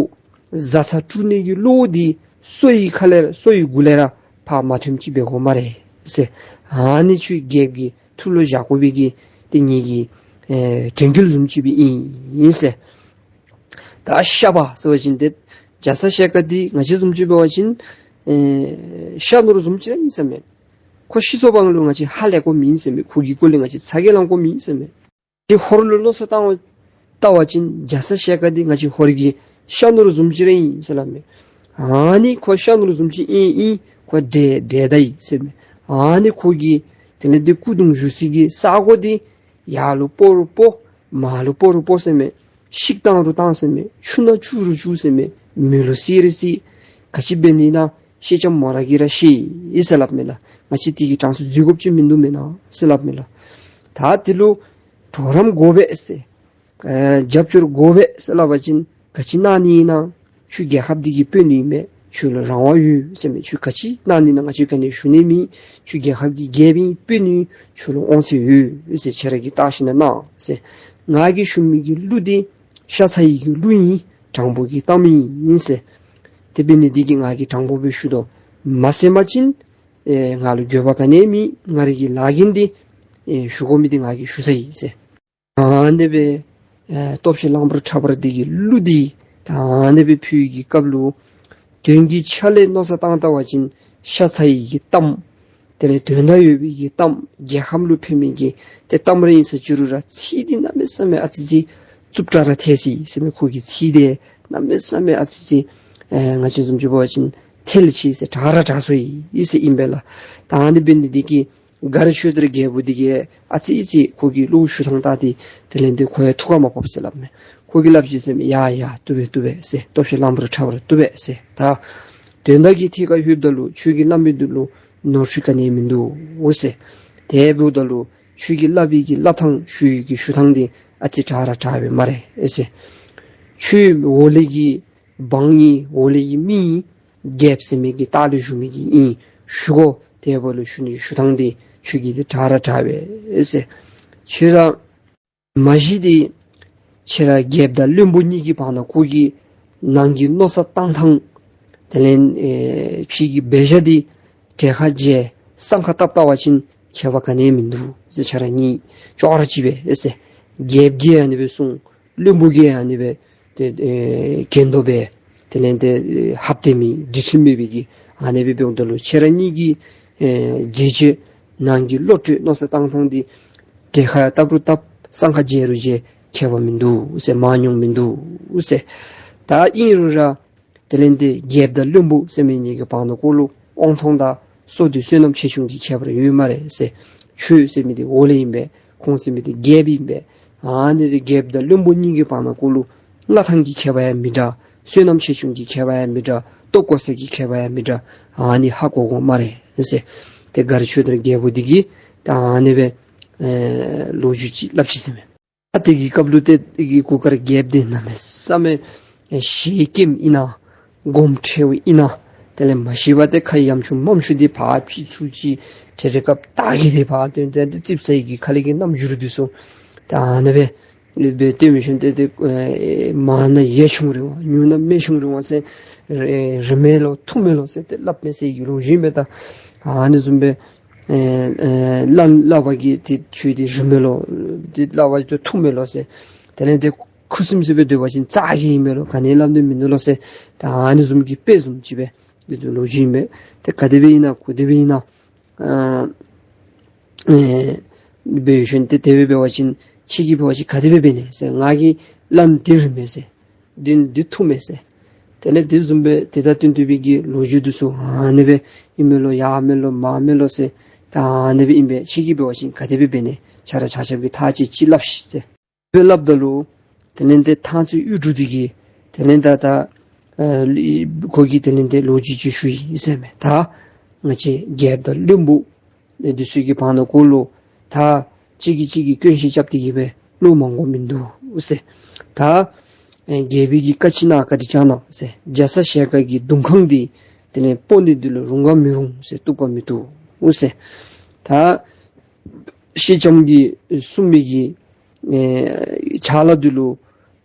བཟའ་ཚང་དཀྲུག་ནི་གི་བློ་འདི་སོ་ཡི་ཁ་ལས་སོ་ཡི་གུ་ལས་ར་ཕར་མ་ཐོནམ་ཅིག་འབད་དགོ་སྨ་རེ་ཟེར། ཨ་ནི་ཁྱོད་རྒྱལཔོ་གི་ཐུགས་ལུ་བཞག་དགོ་པའི་གི་ཏེ་ངེ་གི་ཨེ་དྲན་སྐུལ་བཟུམ་ཅིག་སྦེ་ཨིན་ཟེར། ད་ཤ་པ་ཟེར་བ་ཅིན་ཏེ་རྒྱ་ཚ་ཞལ་དཀར་འདི་ང་བཅས་བཟུམ་ཅིག་འབད་བ་ཅིན་ཨེ་ཤ་ནོར་བཟུམ་ཅིག་ར་ཨིན་ཟེར་མས། ཁོ་ཤི་སོང་པ་ལུ་ང་བཅས་ཧ་ལས་དགོཔ་མེན་ཟེར་མས། ཁོ་གི་སྐོར་ལས་ང་བཅས་ཚ་གྱང་ལང་དགོཔ་མེན་ཟེར་མས། ཏེ་ཧོར་ལུ་མནོ་བསམ་བཏང་བ་བལྟ་བ་ཅིན་རྒྱ་ཚ་ཞལ་དཀར་འདི་ང་བཅས་ཧོར་གྱི་ཤ་ནོར་བཟུམ་ཅིག་ར་ཨིན་ཟེར་སླབ་མས། ཨ་ནི་ཁོ་ཤ་ནོར་བཟུམ་ཅིག་ཨིན་ཨིན་ཁོ་འདྲེ་འདྲེ་ད་ཡི་ཟེར་མས། ཨ་ནི་ཁོ་གི་དེ་ལས་འདི་སྐུ་གདུང་བཞུགས་སའི་གི་ས་གོ་འདི་ཡར་ལུ་སྤོ་རུང་སྤོ་མར་ལུ་སྤོ་རུང་སྤོ་ཟེར་མས། བཤིག་བཏང་རུང་བཏང་ཟེར་མས། ཆུ་ནང་བཅུག་རུང་བཅུག་ཟེར་མས། མེ་ལུ་བསྲེག་རུང་བསྲེག། ག་ཅི་འབད་ནི་ན་ཤེས་ལྕམ་མོ་ར་གིས་ར་ཤེས་ཡི་ཟེར་སླབ་མས་ལགས། ང་བཅས་དེ་གི་གྲངས་སུ་འཛུལ་དགོཔ་ཅིག་མིན་འདུག་མེན་ན་ཟེར་སླབ་མས་ལགས། ད་དེ་ལུ་གྲོགས་རམ་དགོ་པས་ཟེར། ཨེ་རྒྱབ་སྐྱོར་དགོ་པས་ཟེར་སླབ་པ་ཅིན་ག་ཅི་གནང་ནི་ཨིན་ན། ཁྱོད་རྒྱལ་ཁབ་འདི་གི་དཔོན་ཨིན་པས། ཁྱོད་ལུ་རང་དབང་ཡོད་ཟེར་མས། ཁྱོད་ག་ཅི་གནང་ནི་ཨིན་ན་ང་བཅས་ག་ནི་ཞུ་ནི་མེད། ཁྱོད་རྒྱལ་ཁབ་ཀྱི་རྒྱལཔོ་ཨིན་དཔོན་ཨིན། ཁྱོད་ལུ་དབང་ཚད་ཡོད་ཟེར། ཁྱོད་ར་གིས་བལྟ་ཞིན་ན་གནང་ཟེར། ང་གིས་ཞུ་མི་གི་གླུ་འདི་ཤ་ཚ་ཡི་གི་གླུ་ཨིན། དྲང་པོ་གི་གཏམ་ཨིན་ཟེར། དེ་འབད་ནི་འདི་གིས་ང་གིས་དྲང་པོ་སྦེ་ཞུ་དོ། མ་གསན་པ་ཅིན་ཨེ་ང་ལུ་འགྱོད་པ་ག་ནི་མེད། ང་རའི་གི་ལཱ་འགན་འདི་ཨེ་ཞུ་དགོ་མི་འདི་ང་གིས་ཞུ་ཚར་ཡི་ཟེར། ཨ་ནི་སྦེ་ཨེ་སྟོབས་ཆེན་གླང་པོ་ཁྲ་འབར་འདི་གིས་གླུ་འདི་ད་ཨ་ནི་སྦེ་ཕུལ་བའི་གི་སྐབས་ལུ་དོན་གྱི་ཆ་ལས་མནོ་བསམ་བཏང་བལྟ་བ་ཅིན་ཤ་ཚ་ཡི་གི་གཏམ། དེ་ལས་དོན་དག་ཡོད་པའི་གི་གཏམ། རྒྱལ་ཁམས་ལུ་ཕན་མི་གི་ཏེ་གཏམ་རེ་ཨིན་ས་ཅི་རུང་ར་ཚིག་འདི་གནམ་མེད་ས་མེད་ཨ་ཙི་ཅིག་རྩུབ་དྲགས་ར་ཐལ་སོ་ཡི་ཟེར་མས། ཁོ་གི་ཚིག་འདི་གནམ་མེད་ས་མེད་ཨ་ཙི་ཅིག་ཨེ་ང་བཅས་བཟུམ་ཅིག་འབད་བ་ཅིན་ཐལ་ཆི་ཟེར་དྲགས་ར་དྲགས་སོ་ཡི་ཟེར་ཨིན་པས་ལགས། ད་ཨ་ནི་འབད་ནི་འདི་གིས་མགར་ཆོས་དར་རྒྱལ་པོ་འདི་གིས་ཨ་ཙི་ཅིག་ཁོ་གི་གླུ་ཞུ་ཐངས་བལྟ་སྟེ་དེ་ལས་འདི་ཁོ་ཡང་ཐུགས་ཁར་མ་ཕོགཔ་ཟེར་སླབ་མས། ཁོ་གིས་སླབ་ཅི་ཟེར་མས། ཡ་ཡ་བཏུབ་པས་བཏུབ་པས་ཟེར། སྟོབས་ཆེན་གླང་པོ་ཁྲ་འབར་བཏུབ་པས་ཟེར། ད་དོན་དག་གི་ཐད་ཁར་ལྷོདཔ་ད་ལུ་ཁྱོད་ཀྱིས་སླབ་མི་འདི་ལུ་ནོར་འཁྲུལ་ག་ནི་མིན་འདུག་ཟེར། དེ་འབདཝ་ད་ལུ་ཁྱོད་ཀྱིས་སླབ་པའི་གི་སླབ་ཐངས་ཞུ་ཡི་གི་ཞུ་ཐངས་འདི་ཨ་ཙི་དྲགས་ར་དྲགས་པས་སྨ་རེ་ཟེར། ཁྱོད་འོག་ལས་ཀྱི་འབངས་ཨིན། འོག་ལས་ཀྱི་མི་ཨིན། རྒྱལཔོ་ཟེར་མི་གི་ལྟག་ལས་བཞུགས་མི་གི་ཨིན། ཞུ་དགོ། དེ་འབདཝ་ལུ་ཞུ་ནི་ཞུ་ཐངས་འདི་ཁྱོད་ཀྱི་འདི་དྲགས་ར་དྲགས་པས་ཟེར། ཁྱོད་ར་མ་གཞི་འདི་ཁྱོད་ར་རྒྱལཔོ་དང་བློན་པོ་གཉིས་ཀྱི་བར་ན་ཁོ་གི་ནང་གི་མནོ་བསམ་བཏང་ཐངས་དེ་ལས་ཨེ་ཕྱི་གི་འབད་བཞག་འདི་གྲལ་ཁར་མཇལ་སྲང་ཁར་བལྟ་བལྟ་བ་ཅིན་ཁྱད་པར་ག་ནི་མིན་འདུག་ཟེར། ཁྱོད་ར་གཉིས་ཅོག་ར་གཅིག་པས་ཟེར། རྒྱལཔོ་གིས་ཨ་ནི་སྦེ་གསུངས། བློན་པོ་གིས་ཨ་ནི་སྦེ་ཏེ་ཨེ་གྱེན་དོ་སྦེ་དེ་ལས་ཏེ་ཨེ་ཧབ་སྟེ་མི་འགྲིག་ཁྲིམས་མེད་པའི་གི་ཨ་ནི་སྦེ་འབདཝ་ད་ལུ་ཁྱོད་ར་གཉིས་ཀྱི་ཨེ་མཇལ་ཆེ་ནང་གི་བློ་གྲོས་མནོ་བསམ་བཏང་ཐངས་འདི་གྲལ་ཁར་བལྟ་རུང་བལྟ་སྲང་ཁར་མཇལ་རུང་མཇལ་ཁྱད་པར་མིན་འདུག་ཟེར། མང་ཉུང་མིན་འདུག་ཟེར། ད་ཨིན་རུང་ར་དེ་ལས་འདི་རྒྱལཔོ་དང་བློན་པོ་ཟེར་མི་གཉིས་ཀྱི་བར་ན་ཀོ་ལུ་དབང་ཐང་དང་སྲོག་འདི་བསོད་ནམས་ཆེ་ཆུང་གི་ཁྱད་པར་ཡོད་སྨ་རེ་ཟེར། ཁྱོད་ཟེར་མི་འདི་འོག་ལས་ཨིན་པས། ཁོང་ཟེར་མི་འདི་རྒྱལཔོ་ཨིན་པས། ཨ་ནི་འདི་རྒྱལཔོ་དང་བློན་པོ་གཉིས་ཀྱི་བར་ན་ཀོ་ལུ་མངའ་ཐང་གི་ཁྱད་པར་ཡང་མི་འདྲ། བསོད་ནམས་ཆེ་ཆུང་གི་ཁྱད་པར་ཡང་མི་འདྲ། སྟོབས་གོ་ས་གི་ཁྱད་པར་ཡང་མི་འདྲ། ཨ་ནི་ཧ་གོ་དགོ་སྨ་རེ་ཟེར། ཏེ་མགར་ཆོས་དར་རྒྱལ་པོ་འདི་གིས་ད་ཨ་ནི་སྦེ་ཨེ་ལོ་རྒྱུས་ཅིག་སླབ་ཅི་ཟེར་མས། ཨ་དེ་གི་སྐབས་ལུ་ཏེ་དེ་གི་གུར་དཀར་རྒྱལཔོ་འདི་གནམ་མེད་ས་མེད་ཞེ་སྐྱེངམ་ཨིན་ན་སྒོམ་ཁྲེལཝ་ཨིན་ན། དེ་ལས་མ་ཤེས་པར་ཏེ་ཁ་ཡམ་ཆུང་མམ་ཆུང་འདི་ཕར་ཕྱི་ཚུར་ཅིག་ཁྲེལ་ཁྲེལ་སྐབས་ད་གི་དེ་ཕར་སྟོན་ཏེ་ཏེ་ཙིགཔ་ཟ་ཡི་གི་ཁ་ལས་ཀྱི་རྣམ་འགྱུར་འདི་ཚུ་ད་ཨ་ནི་སྦེ་སྦེ་སྟོན་མི་ཆུང་ཏེ་ཏེ་ཨེ་མང་ན་ཡ་ཆུང་རེ་བ་ཉུང་ན་མི་ཆུང་རེ་བ་ཟེར། རེ་རེ་མེ་ལོ་ཐུང་མེ་ལོ་ཟེར་ཏེ་སླབ་མས་ཟེར་གི་ལོ་རྒྱུས་མས། ད་ཨ་ནི་བཟུམ་སྦེ་ཨེ་ཨེ་ལ་ལ་བ་གི་ཏེ་ཆོས་འདི་རི་མེ་ལོ་ཏེ་ལ་བ་ཏེ་ཐུང་མེ་ལོ་ཟེར། དེ་ལས་ཏེ་ཁུ་སིམ་སིམ་སྦེ་སྡོད་པ་ཅིན་ཙག་གི་ཨིན་མེ་ལོ་ག་ནི་སླབ་ནི་མིན་འདུག་ལོ་ཟེར། ད་ཨ་ནི་བཟུམ་གྱི་དཔེ་བཟུམ་ཅིག་སྦེ་འདི་ཚུ་ལོ་རྒྱུས་མས། ཏེ་ག་དེ་སྦེ་ཨིན་ན་ག་དེ་སྦེ་ཨིན་ན་ཨ་ཨེ་འབད་ཞིནམ་ཏེ་དེ་སྦེ་འབད་བ་ཅིན་ཁྱེད་ཀྱིས་འབད་བ་ཅིན་ག་དེ་སྦེ་འབད་ནི་ཟེར། ང་གིས་སླབ་ནི་འདི་རི་མེ་ཟེར། འདི་འདི་ཐུང་མེ་ཟེར། དེ་ལས་དེ་བཟུམ་སྦེ་དེ་དང་བསྟུན་ཏེ་སྦེ་གི་ལོ་རྒྱུས་འདི་ཚུ་ཨ་ནི་སྦེ་ཨིན་མེ་ལོ་ཡར་མེ་ལོ་མར་མེ་ལོ་ཟེར། ད་ཨ་ནི་སྦེ་ཨིན་པས། ཁྱེད་ཀྱིས་འབད་བ་ཅིན་ག་དེ་སྦེ་འབད་ནི། ཁྱོད་ར་ཆ་ཁྱབ་ཀྱིས་ཐག་ཅིག་ཅིག་སླབ་ཤིག་ཟེར། སྦེ་སླབ་ད་ལུ་དེ་ལས་ཏེ་ཐང་རྩེ་གཡུ་འབྲུག་འདི་གིས་དེ་ལས་ད་ད་ཨ་ཁོ་གིས་དེ་ལས་ཏེ་ལོ་རྒྱུས་ཅིག་ཞུ་ཡི་ཟེར་མས། ད་ང་བཅས་རྒྱལཔོ་དང་བློན་པོ་འདི་ཚུ་གི་བར་ན་ཀོ་ལུ་ད་གཅིག་གིས་གཅིག་གི་སྐྱོན་བཤད་རྐྱབ་སྟེ་གི་སྦེ་བློ་མང་པོ་མིན་འདུག་ཟེར། ད་ཨེ་རྒྱལ་པོའི་གི་བཀའ་ཅིག་གནང་བཀའ་དྲིན་བསྐྱང་གནང་ཟེར། རྒྱ་ཚ་ཞལ་དཀར་གྱི་གདུང་ཁང་འདི་དེ་ལས་སྤོ་ནི་འདི་ལུ་རུང་ག་མི་རུང་ཟེར། བཏུབ་ག་མི་བཏུབ་ཟེར། ད་སེང་ལྕམ་གྱིས་གསུངས་མི་གི་ཨེ་ཕྱག་ལཱ་འདི་ལུ་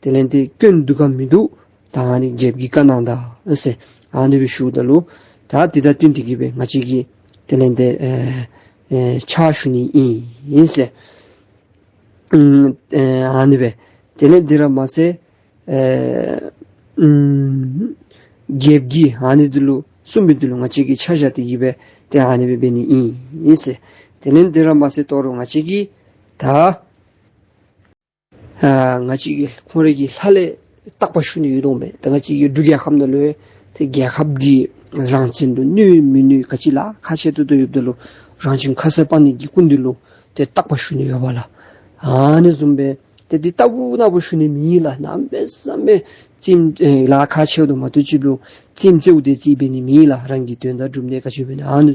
དེ་ལས་ཏེ་སྐྱོན་འདུག་ག་མིན་འདུག། ད་ཨ་ནི་རྒྱལཔོ་གིས་བཀའ་གནང་ད་ཟེར། ཨ་ནི་སྦེ་ཞུཝ་ད་ལུ་ད་དེ་དང་བསྟུན་ཏེ་གི་སྦེ་ང་བཅས་ཀྱིས་དེ་ལས་ཏེ་ཨེ་ཨེ་ཕྱག་ཞུ་ནི་ཨིན་ཟེར། ཨུམ་ཨེ་ཨ་ནི་སྦེ་དེ་ལས་དེ་ར་མ་ཚད་ཨེ་ཨུམ་རྒྱལཔོ་གིས་ཨ་ནི་འདི་ལུ་གསུངས་མི་འདི་ལུ་ང་བཅས་ཀྱིས་ཆ་བཞག་སྟེ་གི་སྦེ་ཏེ་ཨ་ནི་སྦེ་འབད་ནི་ཨིན་ཟེར། དེ་ལས་དེ་ར་མ་ཚད་དོ་རུང་ང་བཅས་ཀྱིས་ད་ ཨ་ང་བཅས་ཀྱི་ཁོང་རའི་གི་ལྷ་ལས་བརྟག་པ་ཞུ་ནི་ཡོད་དོ་མས། ད་ང་བཅས་ཀྱི་འབྲུག་རྒྱལ་ཁབ་ནང་ལུ་ཏེ་རྒྱལ་ཁབ་འདི་རང་བཙན་ལུ་གནོད་མི་གནོད་ག་ཅི་ལ་ཁག་ཆེ་ཏོག་ཏོ་ཡོདཔ་ད་ལུ་རང་བཙན་ཁ་གསལ་སྤང་ནི་གི་སྐུ་མདུན་ལུ་ཏེ་བརྟག་པ་ཞུ་ནི་ཡོདཔ་ལགས། ཨ་ནི་བཟུམ་སྦེ་ཏེ་འདི་ལྟ་བུ་ནང་བུ་ཞུ་ནི་མེད་ལགས། གནམ་མེད་ས་མེད་རྩེདམོ་ལཱ་ཁག་ཆེཝ་དོ་མ་གཏོགས་ཅིག་ལུ་རྩེདམོ་རྩེཝ་དེ་རྩེད་འབད་ནི་མེད་ལགས། རང་གི་དོན་དག་སྒྲུབ་ནི་ག་ཅི་འབད་ནི་ཨ་ནི་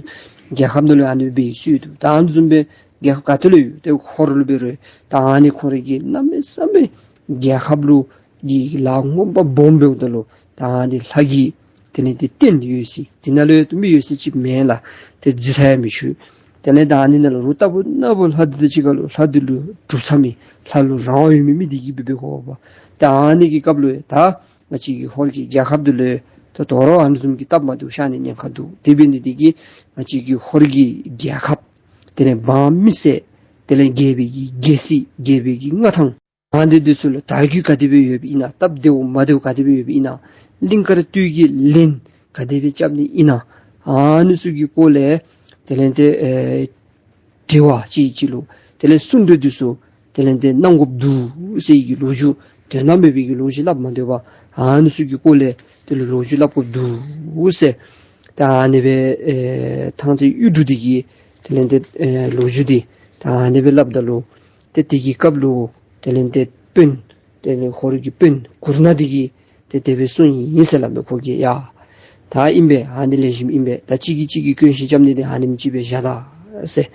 རྒྱལ་ཁབ་ནང་ལུ་ཨ་ནི་སྦེ་སྲོལ་འདུག། ད་ཨ་ནི་བཟུམ་སྦེ་རྒྱལ་ཁབ་ག་ཏེ་ལུ་ཡོད་ཏེ་ཧོར་ལུ་འབད་རུང་ད་ཨ་ནི་ཁོང་རའི་གི་གནམ་མེད་ས་མེད་རྒྱལ་ཁབ་ལུ་གི་ལཱ་ངོ་མ་སྦོམ་འབདཝ་ད་ལུ་ད་ཨ་ནི་ལྷ་གི་དེ་ལས་ཏེ་རྟེན་ཡོད་ཟེར་དེ་ནང་ལུ་ཡོད་དོ་མི་ཡོད་ཟེར་ཅིག་མེན་ལགས། ཏེ་རྫུན་ལྷ་ཡང་མི་ཞུ། དེ་ལས་ད་ཨ་ནི་ནང་ལུ་རུང་ལྟ་བུ་ནང་བུ་ལྷ་འདི་དང་གཅིག་ཁར་ལུ་ལྷ་འདི་ལུ་གྲུབ་ཚར་མི་ལྷ་ལུ་རང་དབང་ཡོད་མི་མི་འདི་གིས་འབད་འབད་དགོ་པས། ད་ཨ་ནི་གི་སྐབས་ལུ་ད་ང་བཅས་ཀྱི་ཧོར་གྱི་རྒྱལ་ཁབ་འདི་ལུ་ད་དོ་རུང་ཨ་ནི་བཟུམ་གྱི་སྟབས་མ་བདེཝ་ཤར་ནི་ཉེན་ཁ་འདུག། དེ་འབད་ནི་འདི་གིས་ང་བཅས་ཀྱི་ཧོར་གྱི་རྒྱལ་ཁབ་དེ་ལས་འབངས་མི་སེར་དེ་ལས་རྒྱལ་པོའི་གི་རྒྱལ་སྲིད་རྒྱལ་པོའི་གི་མངའ་ཐང་ཨ་ནི་འདི་ཚུ་ལུ་དར་རྒུད་ག་དེ་སྦེ་ཡོདཔ་ཨིན་ན་སྟབས་བདེཝ་མ་བདེཝ་ག་དེ་སྦེ་ཡོདཔ་ཨིན་ན་གླིང་དཀར་སྟོད་ཀྱི་ལན་ག་དེ་སྦེ་རྐྱབ་ནི་ཨིན་ན་ཨ་ནི་ཚུ་གི་སྐོར་ལས་དེ་ལས་ཏེ་ཨེ་དྲི་བ་ཅིག་ཅིག་ལུ་དེ་ལས་གསུང་གྲོས་འདི་ཚུ་དེ་ལས་ཏེ་གནང་དགོཔ་འདུག་ཟེར་གྱི་ལོ་རྒྱུས་དོན་དག་མེད་པའི་གི་ལོ་རྒྱུས་སླབ་མ་སྡོད་པར་ཨ་ནི་ཚུ་གི་སྐོར་ལས་དེ་ལུ་ལོ་རྒྱུས་སླབ་དགོཔ་འདུག་ཟེར། ད་ཨ་ནི་སྦེ་ཨེ་ཐང་རྩེ་གཡུ་འབྲུག་འདི་གིས་དེ་ལས་ཏེ་ཨེ་ལོ་རྒྱུས་འདི་ད་ཨ་ནི་སྦེ་སླབ་ད་ལུ་ཏེ་དེ་གི་སྐབས་ལུ་དེ་ལས་ཏེ་དཔོན་དེ་ལས་ཧོར་གྱི་དཔོན་གུར་ནག་འདི་གིས་ཏེ་དེ་སྦེ་གསུངས་ཡི་ཟེར་སླབ་མས། ཁོ་གིས་ཡ་ད་ཨིན་པས། ཨ་ནི་ལེགས་ཤོམ་ཨིན་པས། ད་གཅིག་གིས་གཅིག་གི་སྐྱོན་བཤད་རྐྱབ་ནི་འདི་ཨ་ནེམ་ཅིག་སྦེ་བཞག་ད་ཟེར།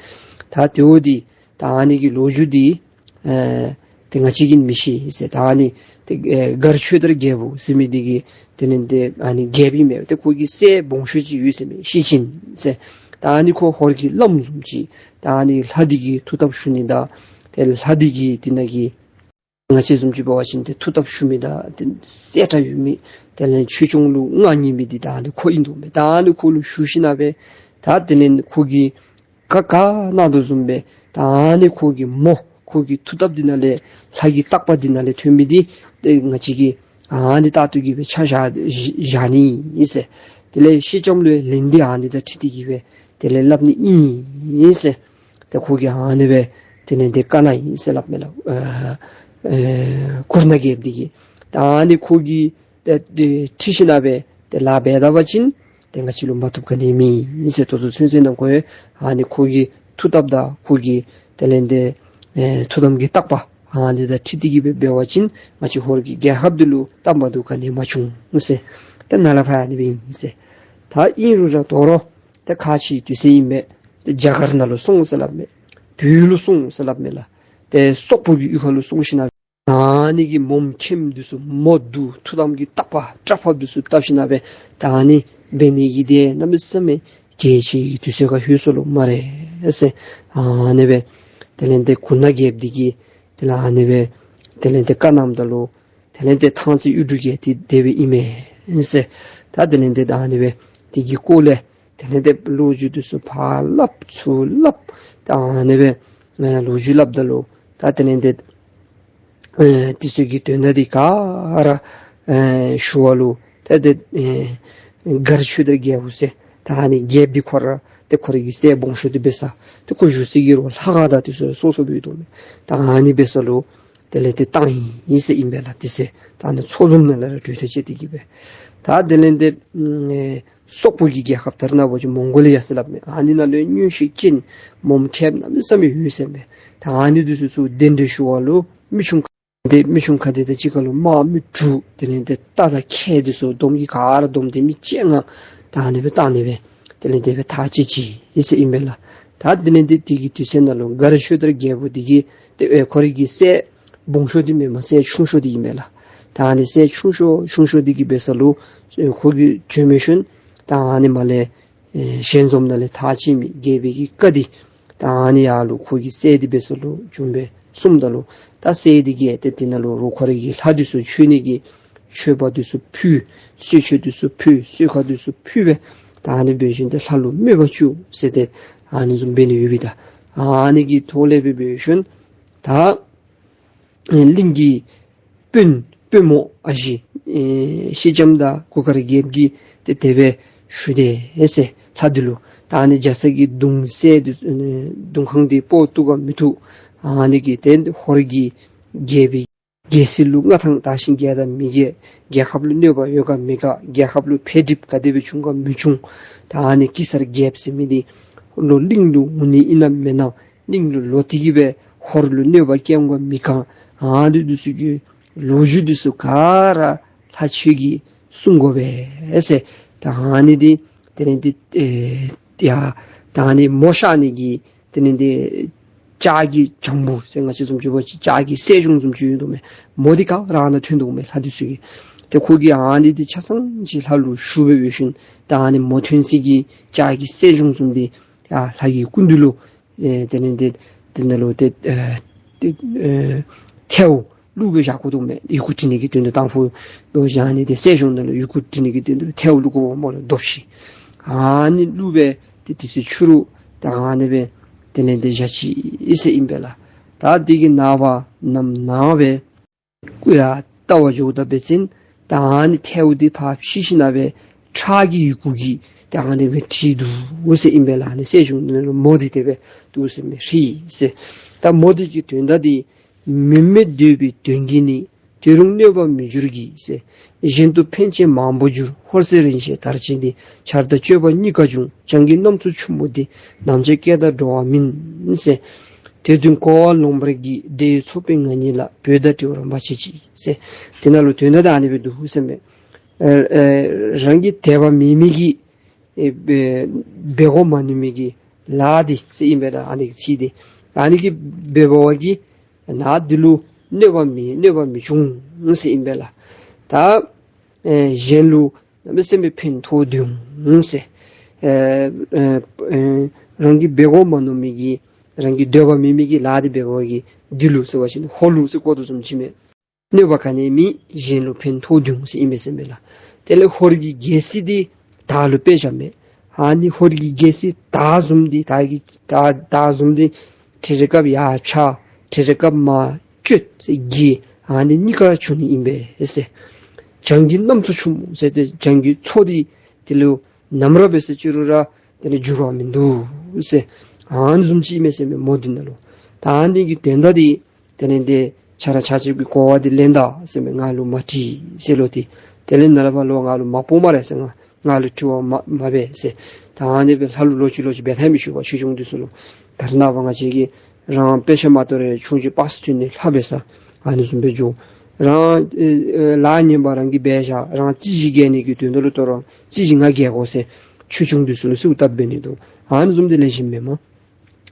ད་དེ་འོ་འདི་ད་ཨ་ནི་གི་ལོ་རྒྱུས་འདི་ཨེ་ཏེ་ང་བཅས་ཀྱིས་མི་ཤེས་ཟེར། ད་ཨ་ནི་ཏེ་ཨེ་མགར་ཆོས་དར་རྒྱལ་པོ་ཟེར་མི་འདི་གིས་དེ་ལས་ཏེ་ཨ་ནི་རྒྱལཔོ་ཨིན་མས། ཏེ་ཁོ་གི་སྲས་སྦོམ་ཤོས་ཅིག་ཡོད་ཟེར་མས། ཤེད་ཆེན་ཟེར། ད་ཨ་ནི་ཁོ་ཧོར་གྱི་བླམ་བཟུམ་ཅིག། ད་ཨ་ནི་ལྷ་འདི་གི་མཐུ་སྟོབས་ཞུ་ནི་དང་ཏེ་ལྷ་འདི་གི་དེ་ནང་གི་ང་བཅས་བཟུམ་ཅིག་འབད་བ་ཅིན་ཏེ་མཐུ་སྟོབས་ཞུ་མི་དང་ཏེ་སྲས་དྲག་ཡོད་མི་དེ་ལས་ཆོས་སྐྱོང་ལུ་མངའ་བརྙེས་མི་འདི་ད་ཨ་ནི་ཁོ་ཨིན་འདུག་མས། ད་ཨ་ནི་ཁོ་ལུ་ཞུ་ཞིན་ན་སྦེ་ད་དེ་ལས་ཁོ་གིས་ག་ག་གནང་དོ་བཟུམ་སྦེ་ད་ཨ་ནི་ཁོ་གི་མོ་ཁོ་གི་མཐུ་སྟོབས་འདི་ནང་ལས་ལྷ་གི་བརྟག་པ་འདི་ནང་ལས་ཐོན་མི་འདི་ཏེ་ང་བཅས་ཀྱིས་ཨ་ནི་ད་ལྟོ་གི་སྦེ་ཆ་བཞག་བཞག་ནི་ཨིན་ཟེར། དེ་ལས་སེང་ལྕམ་ལུ་ལན་འདི་ཨ་ནི་དང་འཁྲིལ་ཏེ་གི་སྦེ་དེ་ལས་སླབ་ནི་ཨིན་ཟེར། ཏེ་ཁོ་གིས་ཨ་ནི་སྦེ་དེ་ལས་ཏེ་བཀའ་གནང་ཡི་ཟེར་སླབ་མས་ལགས། ཨ་ཨེ་གུར་ནག་རྒྱལཔོ་འདི་གིས་ད་ཨ་ནི་ཁོ་གིས་ཏེ་ཏེ་འཁྲིལ་ཞིན་ན་སྦེ་ཏེ་ལཱ་འབད་ད་པ་ཅིན་ཏེ་ང་བཅས་ལུ་མ་བཏུབ་ག་ནི་མེད་ཟེར། ད་ལྟོ་ཚུན་ཚོད་ནང་ཁོ་ཨ་ནི་ཁོ་གི་མཐུ་སྟོབས་དང་ཁོ་གི་དེ་ལས་ཏེ་ཨེ་མཐུ་དམ་གྱི་བརྟག་པ་ཨ་ནི་དང་འཁྲིལ་ཏེ་གི་སྦེ་འབད་བ་ཅིན་ང་བཅས་ཧོར་གྱི་རྒྱལ་ཁབ་འདི་ལུ་སྟབས་མ་བདེཝ་ག་ནི་མ་བྱུང་ཟེར། ཏེ་ནཱ་ལས་ཕར་ཨ་ནི་སྦེ་ཨིན་ཟེར། ད་ཨིན་རུང་ར་དོ་རུང་ཏེ་ཁག་ཆེ་དུས་ཚོད་ཨིན་མས། ཏེ་རྒྱ་གར་ནང་ལུ་སོང་ཟེར་སླབ་མས། བོད་ལུ་སོང་ཟེར་སླབ་མས་ལགས། ཏེ་སོག་པོ་གི་གཡུས་ཁ་ལུ་སོང་ཞིན་ན་ཨ་ནི་གི་མོ་མཁནམ་འདི་ཚུ་མོ་བདུད་མཐུ་དམ་གྱི་བརྟག་པ་སྐྲ་ཕབ་འདི་ཚུ་བཏབ་ཞིན་ན་སྦེ་ད་ཨ་ནི་འབད་ནི་གི་དེ་གནམ་མེད་ས་མེད་གལ་ཆེ་གི་དུས་ཚོད་ཁར་ལྷོད་སོ་ལོ་སྨ་རེ་ཟེར། ཨ་ནི་སྦེ་དེ་ལས་ཏེ་གུར་ནག་རྒྱལཔོ་འདི་གིས་དེ་ལས་ཨ་ནི་སྦེ་དེ་ལས་ཏེ་བཀའ་གནངམ་ད་ལུ་དེ་ལས་ཏེ་ཐང་རྩེ་གཡུ་འབྲུག་རྒྱལ་འདི་དེ་སྦེ་ཨིན་མས་ཟེར། ད་དེ་ལས་ཏེ་ད་ཨ་ནི་སྦེ་དེ་གི་སྐོར་ལས་དེ་ལས་ཏེ་ལོ་རྒྱུས་འདི་ཚུ་ཕར་སླབ་ཚུར་སླབ་ད་ཨ་ནི་སྦེ་ཨེ་ལོ་རྒྱུས་སླབ་ད་ལུ་ད་དེ་ལས་ཏེ་ཨེ་དེ་ཚུ་གི་དོན་དག་འདི་ག་ར་ཨེ་ཞུ་བ་ལུ་ད་ཏེ་ཨེ་མགར་ཆོས་དར་རྒྱལ་པོ་ཟེར་ད་ཨ་ནི་རྒྱལཔོ་འདི་ཁོ་ར་ཏེ་ཁོ་རའི་གི་སྲས་སྦོམ་ཤོས་འདི་འབད་ས་ཏེ་ཁོ་བཞུགས་སའི་གི་རོགས་ལྷ་ཁང་དང་དེ་ཚུ་སོ་སོ་སྦེ་ཡོད་དོ་མས། ད་ཨ་ནི་འབད་ས་ལུ་དེ་ལས་ཏེ་བཏང་ཡི་ཟེར་ཨིན་པས་ལགས། དེ་ཚུ་ད་ཨ་ནི་ཚོགས་འཛོམས་ནང་ལས་ར་གྲོས་ཐག་བཅད་དེ་གི་སྦེ་ད་དེ་ལས་ཏེ་ཨེ་སོག་པོ་གི་རྒྱལ་ཁབ་ད་རེས་ནངས་པ་ཅིན་མོང་གོ་ལི་ཡ་ཟེར་སླབ་མས། ཨ་ནི་ནང་ལུ་མངོན་ཤེད་ཅན་མོ་མཁནམ་གནམ་མེད་ས་མེད་ཡོད་ཟེར་མས། ད་ཨ་ནི་འདི་ཚུ་ཚུར་གདན་འདྲེན་ཞུ་བ་ལུ་མི་ཆུང་ཁ་འདི་མི་ཆུང་ཁ་འདི་དང་གཅིག་ཁར་ལུ་དམག་མི་དྲུག་དེ་ལས་ཏེ་རྟ་དང་ཁལ་འདི་ཚུ་སྡོམ་གྱི་ག་ར་བསྡོམས་ཏེ་མི་བཅོ་ལྔ་ད་ཨ་ནི་སྦེ་བཏང་ནི་སྦེ་དེ་ལས་དེ་སྦེ་ཐག་བཅད་ཅི་ཨིན་ཟེར་ཨིན་པས་ལགས། ད་དེ་ལས་ཏེ་དེ་གི་དུས་ཚོད་ནང་ལུ་མགར་ཆོས་དར་རྒྱལ་པོ་འདི་གིས་ཏེ་ཨེ་ཁོ་རའི་གི་སྲས་སྦོམ་ཤོས་འདི་མེན་པར་སྲས་ཆུང་ཤོས་འདི་ཨིན་པས་ལགས། ད་ཨ་ནི་སྲས་ཆུང་ཤོས་ཆུང་ཤོས་འདི་གིས་འབད་ས་ལུ་ཨེ་ཁོ་གིས་བྱོན་མི་ཤུལ་ད་ཨ་ནི་མར་ལས་ཨེ་ཞལ་འཛོམས་ནང་ལས་ཐག་བཅད་མི་རྒྱལ་པོའི་གི་བཀའ་འདི་ད་ཨ་ནི་ཡར་ལུ་ཁོ་གི་སྲས་འདི་འབད་ས་ལུ་བྱོན་སྦེ་གསུངམ་ད་ལུ་ད་སྲས་འདི་གིས་ཏེ་དེ་ནང་ལུ་རོགས་ཁོ་རའི་གི་ལྷ་འདི་ཚུ་མཆོད་ནི་གི་མཆོད་པ་འདི་ཚུ་ཕུལ། གསོལ་མཆོད་འདི་ཚུ་ཕུལ། གསོལ་ཁ་འདི་ཚུ་ཕུལ་སྦེ་ད་ཨ་ནི་འབད་ཞིནམ་ཏེ་ལྷ་ལུ་མོས་པ་བཅུག་ཟེར་ཏེ་ཨ་ནི་བཟུམ་འབད་ནི་ཡོད་པས། ད་ཨ་ནི་གི་ཐོག་ལས་སྦེ་འབད་ཞིནམ་ད་ཨེ་གླིང་གི་དཔོན་དཔོན་མོ་ཨ་ཞེ་ཨེ་སེང་ལྕམ་དང་གུར་དཀར་རྒྱལཔོ་གིས་ཏེ་དེ་སྦེ་ཞུ་དེས་ཟེར་ལྷ་འདི་ལུ། ད་ཨ་ནི་རྒྱ་ཚ་གི་གདུང་སྲས་འདི་ཨེ་གདུང་ཁང་འདི་སྤོ་བཏུབ་ག་མི་བཏུབ། ཨ་ནི་གི་ཏེ་ཧོར་གྱི་རྒྱལ་པོའི་ རྒྱལ་སྲིད་ལུ་མངའ་ཐང་དར་ཞིང་རྒྱས་དང་མི་རྒྱས། རྒྱལ་ཁབ་ལུ་གནོད་པ་ཡོད་ག་མེད་ག། རྒྱལ་ཁབ་ལུ་འཕེལ་འགྲིབ་ག་དེ་སྦེ་བྱུང་ག་མི་བྱུང་། ད་ཨ་ནི་གེ་སར་རྒྱལཔོ་ཟེར་མི་འདི་ལོག་གླིང་ལུ་འོང་ནི་ཨིན་ན་མེན་ན། གླིང་ལུ་ལོག་སྟེ་གི་སྦེ་ཧོར་ལུ་གནོད་པ་བཀལ་འོང་ག་མི་བཀལ། ཨ་ནི་འདི་ཚུ་གི་ལོ་རྒྱུས་འདི་ཚུ་ག་ར་ལྷ་ཁྱོད་ཀྱིས་གསུང་དགོ་པས་ཟེར། ད་ཨ་ནི་འདི་དེ་ལས་འདི་ཨེ་ཡ་ད་ཨ་ནི་མོ་གཤགས་ནི་གི་དེ་ལས་འདི་ལྕགས་ཀྱི་བྱང་བུ་ཟེར་ང་བཅས་བཟུམ་ཅིག་འབད་བ་ཅིན་ལྕགས་ཀྱི་གསེར་གཞོང་བཟུམ་ཅིག་ཡོད་དོ་མས། མོ་འདི་ག་ར་ཨ་ནཱ་ཐོན་དོ་མས་ལྷ་འདི་ཚུ་གིས། ཏེ་ཁོ་གིས་ཨ་ནི་འདི་ཆ་ཚང་ཅིག་ལྷ་ལུ་ཞུ་སྦེ་འབད་ཞིནམ་ད་ཨ་ནི་མོ་ཐོན་སའི་གི་ལྕགས་ཀྱི་གསེར་གཞོང་བཟུམ་འདི་ཡ་ལྷ་གི་སྐུ་མདུན་ལུ་ཨེ་དེ་ལས་འདི་དེ་ནང་ལུ་ཏེ་ཨེ་ཏེ་ཨེ་ཐལཝ་བླུགས་སྦེ་བཞག་དགོ་དོ་མས། ཡི་གུ་འབྲི་ནི་གི་དོན་དུ་དང་ཕུ་ལུ་བཞག་ནི་འདི་གསེར་གཞོང་ནང་ལུ་ཡི་གུ་འབྲི་ནི་གི་དོན་དུ་ཐལཝ་བླུགས་དགོཔ་སྨོ་ལགས། རྡོ་ཕྱེ་ཨ་ནི་བླུགས་སྦེ་ཏེ་དེ་ཚེ་ཕྱི་རུ་ད་ཨ་ནི་སྦེ་དེ་ལས་འདི་བཞག་ཅི་ཟེར་ཨིན་པས་ལགས། ད་འདི་གི་ནངས་པ་གནམ་ནངས་པ་ཀུ་ཡ་ལྟ་བར་འགྱོཝ་ད་འབད་བ་ཅིན་ད་ཨ་ནི་ཐལཝ་འདི་ཕར་ཕྱེ་ཞིནམ་སྦེ་ཁྲག་གི་ཡི་གུ་གིས་ད་ཨ་ནི་སྦེ་བྲིས་འདུག་ཟེར་ཨིན་པས་ལགས། ཨ་ནི་གསེར་གཞོང་ནང་ལུ་མོ་འདི་དེ་སྦེ་འདུག་ཟེར་མས། བྲིས་ཟེར། ད་མོ་འདི་གི་དོན་དག་འདི་མི་མེད་འདོད་པའི་དོན་གྱིས་ནི། དེ་རུང་གནོད་པར་མི་འགྱུར་གྱིས་ཟེར། གཞན་དུ་ཕན་ཆད་མང་པོ་འགྱུར། ཧོར་སྲས་རིན་ཆེན་དར་ཅན་འདི། ཆར་དང་སྤྱོད་པ་གཉིས་ཀ་འབྱུང་། བྱང་གི་གནམ་མཚོ་ཆུ་མོ་འདི། ནམ་ཕྱེད་སྐད་དང་འགྲོ་བ་མིན་ཟེར། དེ་དུས་འཁོར་བ་ལུང་པར་གྱིས། འདྲེ་ཡི་ཚོགས་པའི་ང་ཉིད་ལ། བོད་དང་འབྲེལ་བར་མ་བྱེད་ཅིག་ཟེར། དེ་ནང་ལུ་དོན་དག་ཨ་ནི་སྦེ་འདུག་ཟེར་མས། ཨེ་ཨེ་རང་གི་དད་པ་མེད་མི་གི་ཨེ་འབད་འབད་དགོ་མ་མནོ་མི་གི་ལཱ་འདི་ཟེར་ཨིན་པས་ལགས། ཨ་ནི་གི་ཚིག་འདི་ཨ་ནི་གིས་འབད་བ་གིས་ནཱ་འདི་ལུ་གནོད་པ་མི་གནོད་པ་མི་འབྱུང་ཟེར་ཨིན་པས་ལགས། ད་ཨེ་གཞན་ལུ་གནམ་མེད་ས་མེད་ཕན་ཐོགས་འདུག་ཟེར། ཨེ་ཨེ་ཨེ་རང་གིས་འབད་དགོ་མ་མནོ་མི་གི་རང་གི་འདོད་པ་མེད་མི་གི་ལཱ་འདི་འབད་བ་གིས་འདི་ལུ་ཟེར་བ་ཅིན་ཧོར་ལུ་ཟེར་གོ་དོ་བཟུམ་ཅིག་མས། གནོད་པ་ག་ནི་མེད། གཞན་ལུ་ཕན་ཐོགས་འདུག་ཟེར་ཨིན་པས་ཟེར་མས་ལགས། དེ་ལས་ཧོར་གྱི་རྒྱལ་སྲིད་འདི་དར་ལུ་དཔེ་བཞག་མས། ཨ་ནི་ཧོར་གྱི་རྒྱལ་སྲིད་དར་བཟུམ་འདི་དར་གྱི་དར་དར་བཟུམ་འདི་ཏེ་རེ་སྐབས་ཡར་འཕྱར་ཏེ་རེ་སྐབས་མར་བསྐྱོད་ཟེར་གྱི་ཨ་ནི་གཉིས་ཀ་འབྱུང་ནི་ཨིན་པས་ཟེར། བྱང་གི་གནམ་མཚོ་ཆུ་མོ་ཟེར་ཏེ་བྱང་གི་མཚོ་འདི་དེ་ལུ་ནམ་ར་འབད་ཟེར་ཅི་རུང་ར་དེ་ལས་འགྱུར་བ་མིན་འདུག་ཟེར། ཨ་ནི་བཟུམ་ཅིག་མས་ཟེར་མས་མོ་འདི་ནང་ལུ། ད་ཨ་ནི་གི་དོན་དག་འདི་དེ་ལས་འདི་ཆ་ར་ཆ་ཅིག་གི་གོ་བ་འདི་ལེན་ད་ཟེར་མས། ང་ལུ་མ་དྲིས་ཟེར་ལོ་འདི། དེ་ལས་ནཱ་ལས་ཕར་ལོག་ང་ལུ་མ་སྤོ་སྨ་རེ་ཟེར། ང་ང་ལུ་དྲི་བ་མ་མ་འབད་ཟེར། ད་ཨ་ནི་སྦེ་ལྷ་ལུ་ལོག་ཅི་ལོག་ཅི་འབད་ཐངས་མི་ཤེས་པར་ཆོས་སྐྱོང་འདི་ཚུ་ལུ་ད་རེས་ནངས་པ་ང་བཅས་ཀྱིས་རང་དཔེ་ཆ་མ་དོ་རུང་ཆུང་ཅིག་པ་སངས་ཚུ་ནི་ལྷ་འབད་ས་ཨ་ནི་བཟུམ་སྦེ་འགྱོ། རང་ཨེ་ཨེ་ལཱ་ངན་པ་རང་གིས་འབད་བཞག་རང་རྩོད་གཞི་རྒྱག་ནི་གི་དོན་དག་ལུ་ད་རུང་རྩོད་གཞི་ང་རྒྱག་དགོ་ཟེར་ཆོས་སྐྱོང་འདི་ཚུ་ལུ་གསོལཝ་བཏབ་འབད་ནི་འདུག། ཨ་ནི་བཟུམ་འདི་ལེགས་ཤོམ་མེན་མས།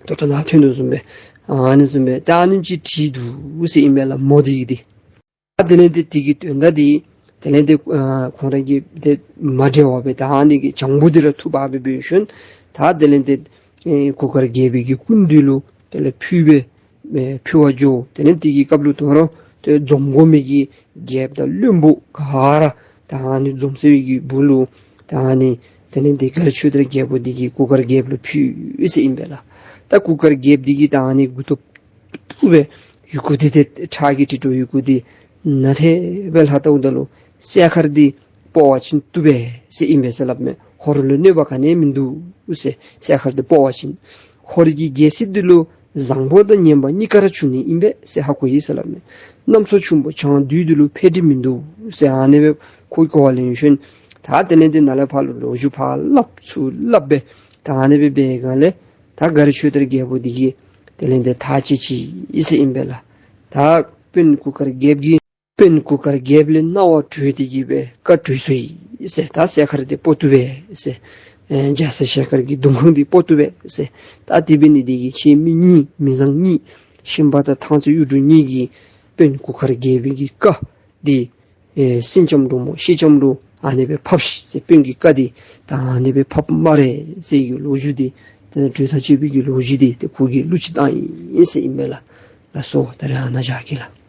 ད་ལྟོ་ནཱ་ཐོན་དོ་བཟུམ་སྦེ་ཨ་ནི་བཟུམ་སྦེ་ད་ཨ་ནི་ཅིག་བྲིས་འདུག་ཟེར་ཨིན་པས་ལགས་མོ་འདི་འདི། ད་དེ་ལས་འདི་དེ་གི་དོན་དག་འདི་དེ་ལས་འདི་ཨ་ཁོང་ར་གི་འདི་མ་འབྲེལ་བར་སྦེ་ད་ཨ་ནི་གི་བྱང་བུ་འདི་ར་འཐུ་འབག་སྦེ་འབད་ཞིནམ་ད་དེ་ལས་འདི་ཨེ་གུར་དཀར་རྒྱལ་པོའི་གི་སྐུ་མདུན་ལུ་དེ་ལས་ཕུལ་སྦེ་ཨེ་ཕུལ་བར་འགྱོ། དེ་ལས་འདི་གི་སྐབས་ལུ་ད་རུང་ཏེ་འཛོམས་དགོ་མི་གི་རྒྱལཔོ་དང་བློན་པོ་ག་ར་ད་ཨ་ནི་འཛོམས་ས་གི་སྦུག་ལུ་ད་ཨ་ནི་དེ་ལས་འདི་མགར་ཆོས་དར་རྒྱལ་པོ་འདི་གིས་གུར་དཀར་རྒྱལཔོ་ལུ་ཕུལ་ཟེར་ཨིན་པས་ལགས། ད་གུར་དཀར་རྒྱལཔོ་འདི་གིས་ད་ཨ་ནི་མགུ་ཏོ་བཏོག་སྦེ་ཡི་གུ་འདི་ཏེ་ཁྲག་གིས་བྲིས་འགྱོ་ཡི་གུ་འདི་ནཱ་ཏེ་སྦེ་ལྷག་བལྟཝ་ད་ལུ་སྲས་མཁར་འདི་སྤོ་བ་ཅིན་བཏུབ་པས་ཟེར་ཨིན་པས་ཟེར་སླབ་མས། ཧོར་ལུ་གནོད་པ་ག་ནི་མིན་འདུག་ཟེར། སྲས་མཁར་འདི་སྤོ་བ་ཅིན་ཧོར་གྱི་རྒྱལ་སྲིད་འདི་ལུ་བཟང་པོ་དང་ངན་པ་གཉིས་ཀ་ར་འབྱུང་ནི་ཨིན་པས་ཟེར་ཧ་གོ་ཡི་ཟེར་སླབ་མས། གནམ་མཚོ་ཆུ་མོ་བྱང་འདུས་འདི་ལུ་འཕེལ་འགྲིབ་མིན་འདུག་ཟེར་ཨ་ནི་སྦེ་ཁོ་གིས་གོ་བ་ལེན་ཞིནམ་ད་དེ་ལས་འདི་ནཱ་ལས་ཕར་ལུ་ལོ་རྒྱུས་ཕར་སླབ་ཚུར་སླབ་སྦེ་ད་ཨ་ནི་སྦེ་འབད་སྒང་ལས་ད་མགར་ཆོས་དར་རྒྱལ་པོ་འདི་གིས་དེ་ལས་འདི་ཐག་བཅད་ཅི་ཟེར་ཨིན་པས་ལགས། ད་དཔོན་གུར་དཀར་རྒྱལཔོ་གིས་དཔོན་གུར་དཀར་རྒྱལཔོ་ལས་གནང་བ་གྲོལ་ཏེ་གི་སྦེ་བཀའ་གྲོལ་སོ་ཡི་ཟེར། ད་སྲས་མཁར་འདི་སྤོ་བཏུབ་པས་ཟེར། ཨེ་རྒྱ་ཚ་ཞལ་དཀར་གྱི་གདུང་ཁང་འདི་སྤོ་བཏུབ་པས་ཟེར། ད་དེ་འབད་ནི་འདི་གིས་ཁྱེད་མི་གཉིས་མི་བཟང་གཉིས་ཤན་པ་དང་ཐང་རྩེ་གཡུ་འབྲུག་གཉིས་ཀྱིས་དཔོན་གུར་དཀར་རྒྱལ་པོའི་གི་བཀའ་འདི་ཨེ་སྲིན་ལྕམ་འབྲུག་མོ་ཤེལ་ལྕམ་ལུ་ཨ་ནི་སྦེ་ཕབ་ཤིག་ཟེར། དཔོན་གྱི་བཀའ་འདི་ད་ཨ་ནི་སྦེ་ཕབ་སྨ་རེ་ཟེར་གྱི་ལོ་རྒྱུས་འདི་ད་གྲོས་ཐག་བཅད་པའི་གི་ལོ་རྒྱུས་འདི་ཏེ་ཁོ་གིས་གླུ་ཅིག་བཏང་ཡི་ཟེར་ཨིན་པས་ལགས། ལགས་སོ། ད་རེས་ཨ་ནཱ་བཞག་གེ་ལགས།